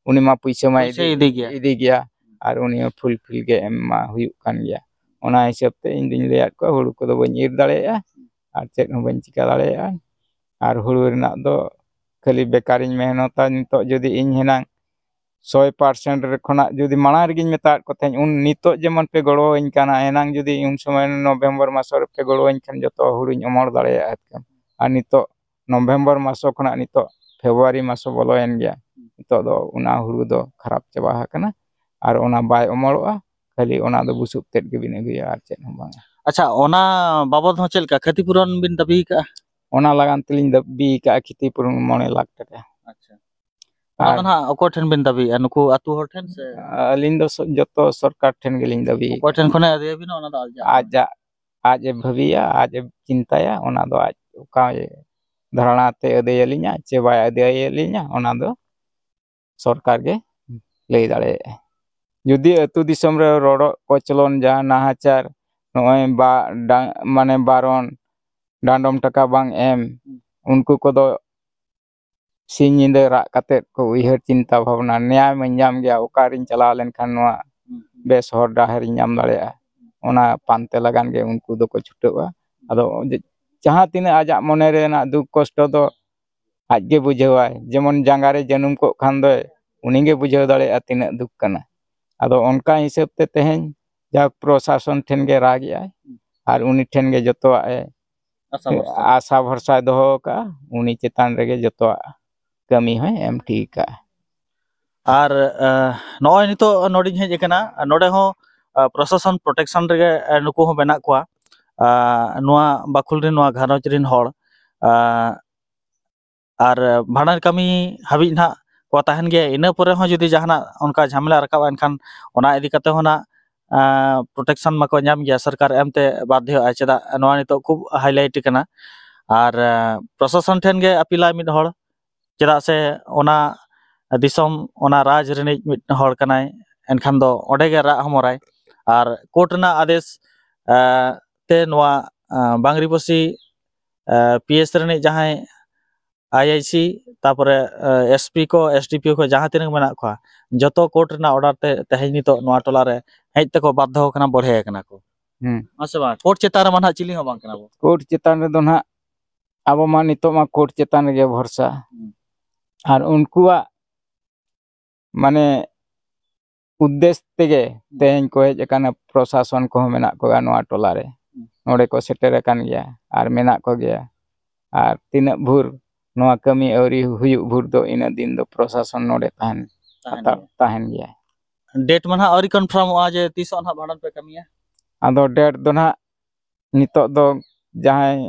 ᱩᱱᱤ ᱢᱟ ᱯᱩᱭᱥᱟᱹ ᱢᱟᱭ ᱯᱩᱭᱥᱟᱹᱭ ᱤᱫᱤ, ᱤᱫᱤ ᱜᱮᱭᱟ᱾ ᱤᱫᱤ ᱜᱮᱭᱟ, ᱟᱨ ᱩᱱᱤ ᱦᱚᱸ fulfill ᱜᱮ ᱮᱢ ᱢᱟ ᱦᱩᱭᱩᱜ ᱠᱟᱱ ᱜᱮᱭᱟ᱾ ᱚᱱᱟ ᱦᱤᱥᱟᱹᱵ ᱛᱮ ᱤᱧ ᱫᱩᱧ ᱞᱟᱹᱭᱟᱫ ᱠᱚᱣᱟ, ᱦᱩᱲᱩ ᱠᱚᱫᱚ ᱵᱟᱹᱧ ᱤᱨ ᱫᱟᱲᱮᱭᱟᱜᱼᱟ ᱟᱨ ᱪᱮᱫ ᱦᱚᱸ ᱵᱟᱹᱧ ᱪᱤᱠᱟᱹ ᱫᱟᱲᱮᱭᱟᱜᱼᱟ᱾ ᱟᱨ ᱦᱩᱲᱩ ᱨᱮᱱᱟᱜ ᱫᱚ ᱠᱷᱟᱹᱞᱤ ᱵᱮᱠᱟᱨᱤᱧ ᱢᱮᱦᱱᱚᱛᱟ᱾ ᱱᱤᱛᱚᱜ ᱡᱩᱫᱤ ᱤᱧ ᱦᱮᱱᱟᱝ ᱥᱚᱭ percent ᱨᱮ ᱠᱷᱚᱱᱟᱜ ᱡᱩᱫᱤ ᱢᱟᱲᱟᱝ ᱨᱮᱜᱤᱧ ᱢᱮᱛᱟᱫ ᱠᱚ ᱛᱟᱦᱮᱸᱫ, ᱩᱱ ᱱᱤᱛᱚᱜ ᱡᱮᱢᱚᱱ ᱯᱮ ᱜᱚᱲᱚᱣᱟᱹᱧ ᱠᱟᱱᱟ, ᱮᱱᱟᱝ ᱡᱩᱫᱤ ᱩᱱ ᱥᱚᱢᱚᱭ ᱱᱚᱵᱷᱮᱢᱵᱚᱨ ᱢᱟᱥ ᱨᱮ ᱯᱮ ᱜᱚᱲᱚᱣᱟᱹᱧ ᱠᱷᱟᱱ ᱡᱚᱛᱚ ᱦᱩᱲᱩᱧ ᱚᱢᱚᱲ ᱫᱟᱲᱮᱭᱟᱜᱼᱟ᱾ ᱟᱨ ᱱᱤᱛᱚᱜ ᱱᱚᱵᱷᱮᱢᱵᱚᱨ ᱢᱟᱥ ᱠᱷᱚᱱᱟᱜ ᱱᱤᱛᱚᱜ ᱯᱷᱮᱵᱽᱨᱩᱣᱟᱨᱤ ᱢᱟᱥ ᱵᱚᱞᱚᱭᱮᱱ ᱜᱮᱭᱟ, ᱱᱤᱛᱚᱜ ᱫᱚ ᱚᱱᱟ ᱦᱩᱲᱩ ᱫᱚ ᱠᱷᱟᱨᱟᱯ ᱪᱟᱵᱟ ᱟᱠᱟᱱᱟ ᱟᱨ ᱚᱱᱟ ᱵᱟᱭ ᱚᱢᱚᱲᱚᱜᱼᱟ᱾ ᱠᱷᱟᱹᱞᱤ ᱚᱱᱟ ᱫᱚ ᱵᱩᱥᱩᱵ ᱛᱮᱫ ᱜᱮᱵᱤᱱ ᱟᱹᱜᱩᱭᱟ ᱟᱨ ᱪᱮᱫ ᱦᱚᱸ ᱵᱟᱝᱟ᱾ ᱟᱪᱪᱷᱟ, ᱚᱱᱟ ᱵᱟᱵᱚᱫ ᱦᱚᱸ ᱪᱮᱫ ᱞᱮᱠᱟ ᱠᱷᱚᱛᱤᱯᱩᱨᱚᱱ ᱵᱤᱱ ᱫᱟᱹᱵᱤ ᱟᱠᱟᱫᱼᱟ? ᱚᱱᱟ ᱞᱟᱜᱟᱱ ᱛᱮᱞᱤᱧ ᱫᱟᱹᱵᱤ ᱟᱠᱟᱫᱼᱟ ᱠᱷᱚᱛᱤᱯᱩᱨᱚᱱ ᱢᱚᱬᱮ ᱞᱟᱠᱷ ᱴᱟᱠᱟ᱾ ᱟᱪᱪᱷᱟ᱾ ᱚᱱᱟ ᱟᱨ ᱫᱚ ᱱᱟᱦᱟᱜ ᱚᱠᱚᱭ ᱴᱷᱮᱱ ᱵᱤᱱ ᱫᱟᱹᱵᱤᱭᱮᱫᱼᱟ? ᱱᱩᱠᱩ ᱟᱹᱛᱩ ᱦᱚᱲ ᱴᱷᱮᱱ ᱥᱮ? ᱟᱹᱞᱤᱧ ᱫᱚ ᱥᱚ-, ᱡᱚᱛᱚ ᱥᱚᱨᱠᱟᱨ ᱴᱷᱮᱱ ᱜᱮᱞᱤᱧ ᱫᱟᱹᱵᱤᱭᱮᱫᱼᱟ᱾ ᱚᱠᱚᱭ ᱴᱷᱮᱱ ᱠᱷᱚᱱᱮ ᱟᱹᱫᱟᱹᱭ ᱟᱵᱤᱱᱟ, ᱚᱱᱟ ᱫᱚ ᱟᱡᱟᱜ? ᱟᱡᱟᱜ, ᱟᱡ ᱮ ᱵᱷᱟᱹᱵᱤᱭᱟ, ᱟᱡ ᱮ ᱪᱤᱱᱛᱟᱹᱭᱟ, ᱚᱱᱟ ᱫᱚ ᱟᱡ ᱚᱠᱟ ᱫᱷᱟᱨᱚᱱᱟ ᱛᱮ ᱟᱹᱫᱟᱹᱭ ᱟᱹᱞᱤᱧᱟ ᱪᱮ ᱵᱟᱭ ᱟᱹᱫᱟᱹᱭ ᱟᱹᱞᱤᱧᱟ, ᱚᱱᱟ ᱫᱚ ᱥᱚᱨᱠᱟᱨ ᱜᱮ ᱞᱟᱹᱭ ᱫᱟᱲᱮᱭᱟᱜᱼᱟ᱾ ᱡᱩᱫᱤ ᱟᱹᱛᱩ ᱫᱤᱥᱚᱢ ᱨᱮ ᱨᱚᱰᱚᱡ ᱠᱚᱪᱞᱚᱱ, ᱡᱟᱦᱟᱸ ᱱᱟᱦᱟᱪᱟᱨ, ᱱᱚᱜᱼᱚᱭ ᱵᱟ-, ᱰᱟ-, ᱢᱟᱱᱮ ᱵᱟᱨᱚᱱ, ᱰᱟᱸᱰᱚᱢ ᱴᱟᱠᱟ ᱵᱟᱝ ᱮᱢ, ᱩᱱᱠᱩ ᱠᱚᱫᱚ ᱥᱤᱧ ᱧᱤᱫᱟᱹ ᱨᱟᱜ ᱠᱟᱛᱮᱫ ᱠᱚ ᱩᱭᱦᱟᱹᱨ ᱪᱤᱱᱛᱟ ᱵᱷᱟᱵᱽᱱᱟ, ᱱᱮᱭᱟᱭ ᱢᱟᱹᱧ ᱧᱟᱢ ᱜᱮᱭᱟ, ᱚᱠᱟᱨᱤᱧ ᱪᱟᱞᱟᱣ ᱞᱮᱱᱠᱷᱟᱱ ᱱᱚᱣᱟ ᱵᱮᱥ ᱦᱚᱨ ᱰᱟᱦᱟᱨᱤᱧ ᱧᱟᱢ ᱫᱟᱲᱮᱭᱟᱜᱼᱟ, ᱚᱱᱟ ᱯᱟᱱᱛᱮ ᱞᱟᱜᱟᱱ ᱜᱮ ᱩᱱᱠᱩ ᱫᱚᱠᱚ ᱪᱷᱩᱴᱟᱹᱜᱼᱟ᱾ ᱟᱫᱚ ᱡᱟᱦᱟᱸ ᱛᱤᱱᱟᱹᱜ ᱟᱡᱟᱜ ᱢᱚᱱᱮ ᱨᱮᱱᱟᱜ ᱫᱩᱠ ᱠᱚᱥᱴᱚ ᱫᱚ ᱟᱡ ᱜᱮ ᱵᱩᱡᱷᱟᱹᱣᱟᱭ᱾ ᱡᱮᱢᱚᱱ ᱡᱟᱸᱜᱟ ᱨᱮ ᱡᱟᱹᱱᱩᱢ ᱠᱚᱜ ᱠᱷᱟᱱ ᱫᱚᱭ, ᱩᱱᱤ ᱜᱮ ᱵᱩᱡᱷᱟᱹᱣ ᱫᱟᱲᱮᱭᱟᱜᱼᱟ ᱛᱤᱱᱟᱹᱜ ᱫᱩᱠ ᱠᱟᱱᱟ᱾ ᱟᱫᱚ ᱚᱱᱠᱟ ᱦᱤᱥᱟᱹᱵ ᱛᱮ ᱛᱮᱦᱮᱧ ᱡᱟᱦᱳᱠ ᱯᱨᱚᱥᱟᱥᱚᱱ ᱴᱷᱮᱱ ᱜᱮ ᱨᱟᱜ ᱮᱜᱼᱟᱭ ᱟᱨ ᱩᱱᱤ ᱴᱷᱮᱱ ᱜᱮ ᱡᱚᱛᱚᱣᱟᱜ ᱮ ᱟᱥᱟ ᱵᱷᱚᱨᱥᱟ᱾ ᱟᱥᱟ ᱵᱷᱚᱨᱥᱟᱭ ᱫᱚᱦᱚ ᱟᱠᱟᱫᱼᱟ᱾ ᱩᱱᱤ ᱪᱮᱛᱟᱱ ᱨᱮᱜᱮ ᱡᱚᱛᱚᱣᱟᱜ ᱠᱟᱹᱢᱤ ᱦᱚᱸᱭ ᱮᱢ ᱴᱷᱤᱠ ᱟᱠᱟᱫᱼᱟ᱾ ᱟᱨ ᱱᱚᱜᱼᱚᱭ ᱱᱤᱛᱚᱜ ᱱᱚᱰᱮᱧ ᱦᱮᱡ ᱟᱠᱟᱱᱟ, ᱱᱚᱰᱮ ᱦᱚᱸ ᱯᱨᱚᱥᱟᱥᱚᱱ ᱯᱨᱚᱴᱮᱠᱥᱚᱱ ᱨᱮᱜᱮ ᱱᱩᱠᱩ ᱦᱚᱸ ᱢᱮᱱᱟᱜ ᱠᱚᱣᱟ᱾ ᱱᱚᱣᱟ ᱵᱟᱠᱷᱩᱞ ᱨᱮᱱ, ᱱᱚᱣᱟ ᱜᱷᱟᱨᱚᱸᱡᱽ ᱨᱮᱱ ᱦᱚᱲ ᱟᱨ ᱵᱷᱟᱸᱰᱟᱱ ᱠᱟᱹᱢᱤ ᱦᱟᱹᱵᱤᱡ ᱱᱟᱦᱟᱜ ᱠᱚ ᱛᱟᱦᱮᱱ ᱜᱮᱭᱟ᱾ ᱤᱱᱟᱹ ᱯᱚᱨᱮ ᱦᱚᱸ ᱡᱩᱫᱤ ᱡᱟᱦᱟᱱᱟᱜ ᱚᱱᱠᱟ ᱡᱷᱟᱢᱮᱞᱟ ᱨᱟᱠᱟᱵᱼᱟ, ᱮᱱᱠᱷᱟᱱ ᱚᱱᱟ ᱤᱫᱤ ᱠᱟᱛᱮ ᱦᱚᱸ ᱱᱟᱜ ᱯᱨᱚᱴᱮᱠᱥᱚᱱ ᱢᱟᱠᱚ ᱧᱟᱢ ᱜᱮᱭᱟ, ᱥᱚᱨᱠᱟᱨ ᱮᱢᱛᱮ ᱵᱟᱫᱽᱫᱷᱚᱜᱼᱟ᱾ ᱪᱮᱫᱟᱜ ᱱᱚᱣᱟ ᱱᱤᱛᱚᱜ ᱠᱷᱩᱵ ᱦᱟᱭᱞᱟᱭᱤᱴ ᱠᱟᱱᱟ᱾ ᱟᱨ ᱯᱨᱚᱥᱟᱥᱚᱱ ᱴᱷᱮᱱ ᱜᱮ ᱟᱹᱯᱤᱞᱟᱭ ᱢᱤᱫ ᱦᱚᱲ, ᱪᱮᱫᱟᱜ ᱥᱮ ᱚᱱᱟ ᱫᱤᱥᱚᱢ, ᱚᱱᱟ ᱨᱟᱡᱽ ᱨᱤᱱᱤᱡ ᱢᱤᱫ ᱦᱚᱲ ᱠᱟᱱᱟᱭ, ᱮᱱᱠᱷᱟᱱ ᱫᱚ ᱚᱸᱰᱮ ᱜᱮ ᱨᱟᱜ ᱦᱚᱢᱚᱨᱟᱭ᱾ ᱟᱨ ᱠᱳᱨᱴ ᱨᱮᱱᱟᱜ ᱟᱫᱮᱥ ᱛᱮ ᱱᱚᱣᱟ ᱵᱟᱝᱨᱤᱯᱚᱥᱤ ᱯᱤ ᱮᱥ ᱨᱤᱱᱤᱡ ᱡᱟᱦᱟᱸᱭ ᱟᱭ ᱟᱭ ᱥᱤ, ᱛᱟᱯᱚᱨᱮ ᱮᱥ ᱯᱤ ᱠᱚ, ᱮᱥ ᱰᱤ ᱯᱤ ᱳ ᱠᱚ, ᱡᱟᱦᱟᱸ ᱛᱤᱱᱟᱹᱜ ᱢᱮᱱᱟᱜ ᱠᱚᱣᱟ, ᱡᱚᱛᱚ ᱠᱳᱨᱴ ᱨᱮᱱᱟᱜ ᱚᱰᱟᱨ ᱛᱮ ᱛᱮᱦᱮᱧ ᱱᱤᱛᱚᱜ ᱱᱚᱣᱟ ᱴᱚᱞᱟ ᱨᱮ ᱦᱮᱡ ᱛᱮᱠᱚ ᱵᱟᱫᱽᱫᱷᱚ ᱟᱠᱟᱱᱟ, ᱵᱚᱲᱦᱮ ᱟᱠᱟᱱᱟ ᱠᱚ᱾ ᱦᱮᱸ ᱥᱮ ᱵᱟᱝ? ᱠᱳᱨᱴ ᱪᱮᱛᱟᱱ ᱨᱮᱢᱟ ᱱᱟᱦᱟᱜ ᱪᱤᱞᱤ ᱦᱚᱸ ᱵᱟᱝ ᱠᱟᱱᱟ ᱵᱚ᱾ ᱠᱳᱨᱴ ᱪᱮᱛᱟᱱ ᱨᱮᱫᱚ ᱱᱟᱦᱟᱜ ᱟᱵᱚ ᱢᱟ ᱱᱤᱛᱚᱜ ᱢᱟ ᱠᱳᱨᱴ ᱪᱮᱛᱟᱱ ᱨᱮᱜᱮ ᱵᱷᱚᱨᱥᱟ᱾ ᱟᱨ ᱩᱱᱠᱩᱣᱟᱜ ᱢᱟᱱᱮ ᱩᱫᱽᱫᱮᱥ ᱛᱮᱜᱮ ᱛᱮᱦᱮᱧ ᱠᱚ ᱦᱮᱡ ᱟᱠᱟᱱᱟ᱾ ᱯᱨᱚᱥᱟᱥᱚᱱ ᱠᱚᱦᱚᱸ ᱢᱮᱱᱟᱜ ᱠᱚᱣᱟ ᱱᱚᱣᱟ ᱴᱚᱞᱟ ᱨᱮ, ᱱᱚᱰᱮ ᱠᱚ ᱥᱮᱴᱮᱨ ᱟᱠᱟᱱ ᱜᱮᱭᱟ ᱟᱨ ᱢᱮᱱᱟᱜ ᱠᱚᱜᱮᱭᱟ᱾ ᱟᱨ ᱛᱤᱱᱟᱹᱜ ᱵᱷᱳᱨ ᱱᱚᱣᱟ ᱠᱟᱹᱢᱤ ᱟᱹᱣᱨᱤ ᱦᱩᱭᱩᱜ ᱵᱷᱳᱨ ᱫᱚ ᱤᱱᱟᱹ ᱫᱤᱱ ᱫᱚ ᱯᱨᱚᱥᱟᱥᱚᱱ ᱱᱚᱰᱮ ᱛᱟᱦᱮᱱ ᱛᱟᱦᱮᱱ ᱦᱟᱛᱟᱲ ᱜᱮᱭᱟ᱾ ᱛᱟᱦᱮᱱ ᱜᱮᱭᱟ᱾ ᱰᱮᱴ ᱢᱟ ᱱᱟᱦᱟᱜ ᱟᱹᱣᱨᱤ ᱠᱚᱱᱯᱷᱟᱨᱢᱚᱜᱼᱟ ᱡᱮ ᱛᱤᱥᱚᱜ ᱱᱟᱦᱟᱜ ᱵᱷᱟᱸᱰᱟᱱ ᱯᱮ ᱠᱟᱹᱢᱤᱭᱟ᱾ ᱟᱫᱚ ᱰᱮᱴ ᱫᱚ ᱱᱟᱦᱟᱜ ᱱᱤᱛᱚᱜ ᱫᱚ ᱡᱟᱦᱟᱸᱭ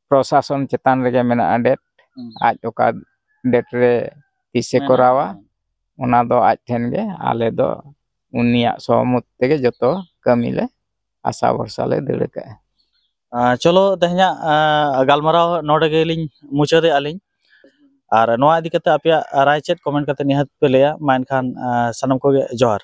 ᱯᱨᱚᱥᱟᱥᱚᱱ ᱪᱮᱛᱟᱱ ᱨᱮᱜᱮ ᱢᱮᱱᱟᱜᱼᱟ ᱰᱮᱴ᱾ ᱦᱩᱸ᱾ ᱟᱡ ᱚᱠᱟ ᱰᱮᱴ ᱨᱮ ᱛᱤᱥᱮ ᱢᱮᱱᱟ᱾ ᱠᱚᱨᱟᱣᱟ, ᱦᱩᱸ᱾ ᱚᱱᱟ ᱫᱚ ᱟᱡ ᱴᱷᱮᱱ ᱜᱮ᱾ ᱟᱞᱮ ᱫᱚ ᱩᱱᱤᱭᱟᱜ ᱥᱚᱦᱚᱢᱚᱛ ᱛᱮᱜᱮ ᱡᱚᱛᱚ ᱠᱟᱹᱢᱤ ᱞᱮ ᱟᱥᱟ ᱵᱷᱚᱨᱥᱟ ᱞᱮ ᱫᱟᱹᱲ ᱠᱟᱜᱼᱟ᱾ ᱟᱸ, ᱪᱚᱞᱚ, ᱛᱮᱦᱮᱧᱟᱜ, ᱟᱸ, ᱜᱟᱞᱢᱟᱨᱟᱣ ᱱᱚᱰᱮ ᱜᱮᱞᱤᱧ ᱢᱩᱪᱟᱹᱫᱮᱜᱼᱟ ᱞᱤᱧ᱾ ᱟᱨ ᱱᱚᱣᱟ ᱤᱫᱤ ᱠᱟᱛᱮ ᱟᱯᱮᱭᱟᱜ ᱨᱟᱭ ᱪᱮᱫ, ᱠᱚᱢᱮᱱᱴ ᱠᱟᱛᱮ ᱱᱤᱦᱟᱹᱛ ᱯᱮ ᱞᱟᱹᱭᱟ᱾ ᱢᱟ ᱮᱱᱠᱷᱟᱱ, ᱟᱸ, ᱥᱟᱱᱟᱢ ᱠᱚᱜᱮ ᱡᱚᱦᱟᱨ᱾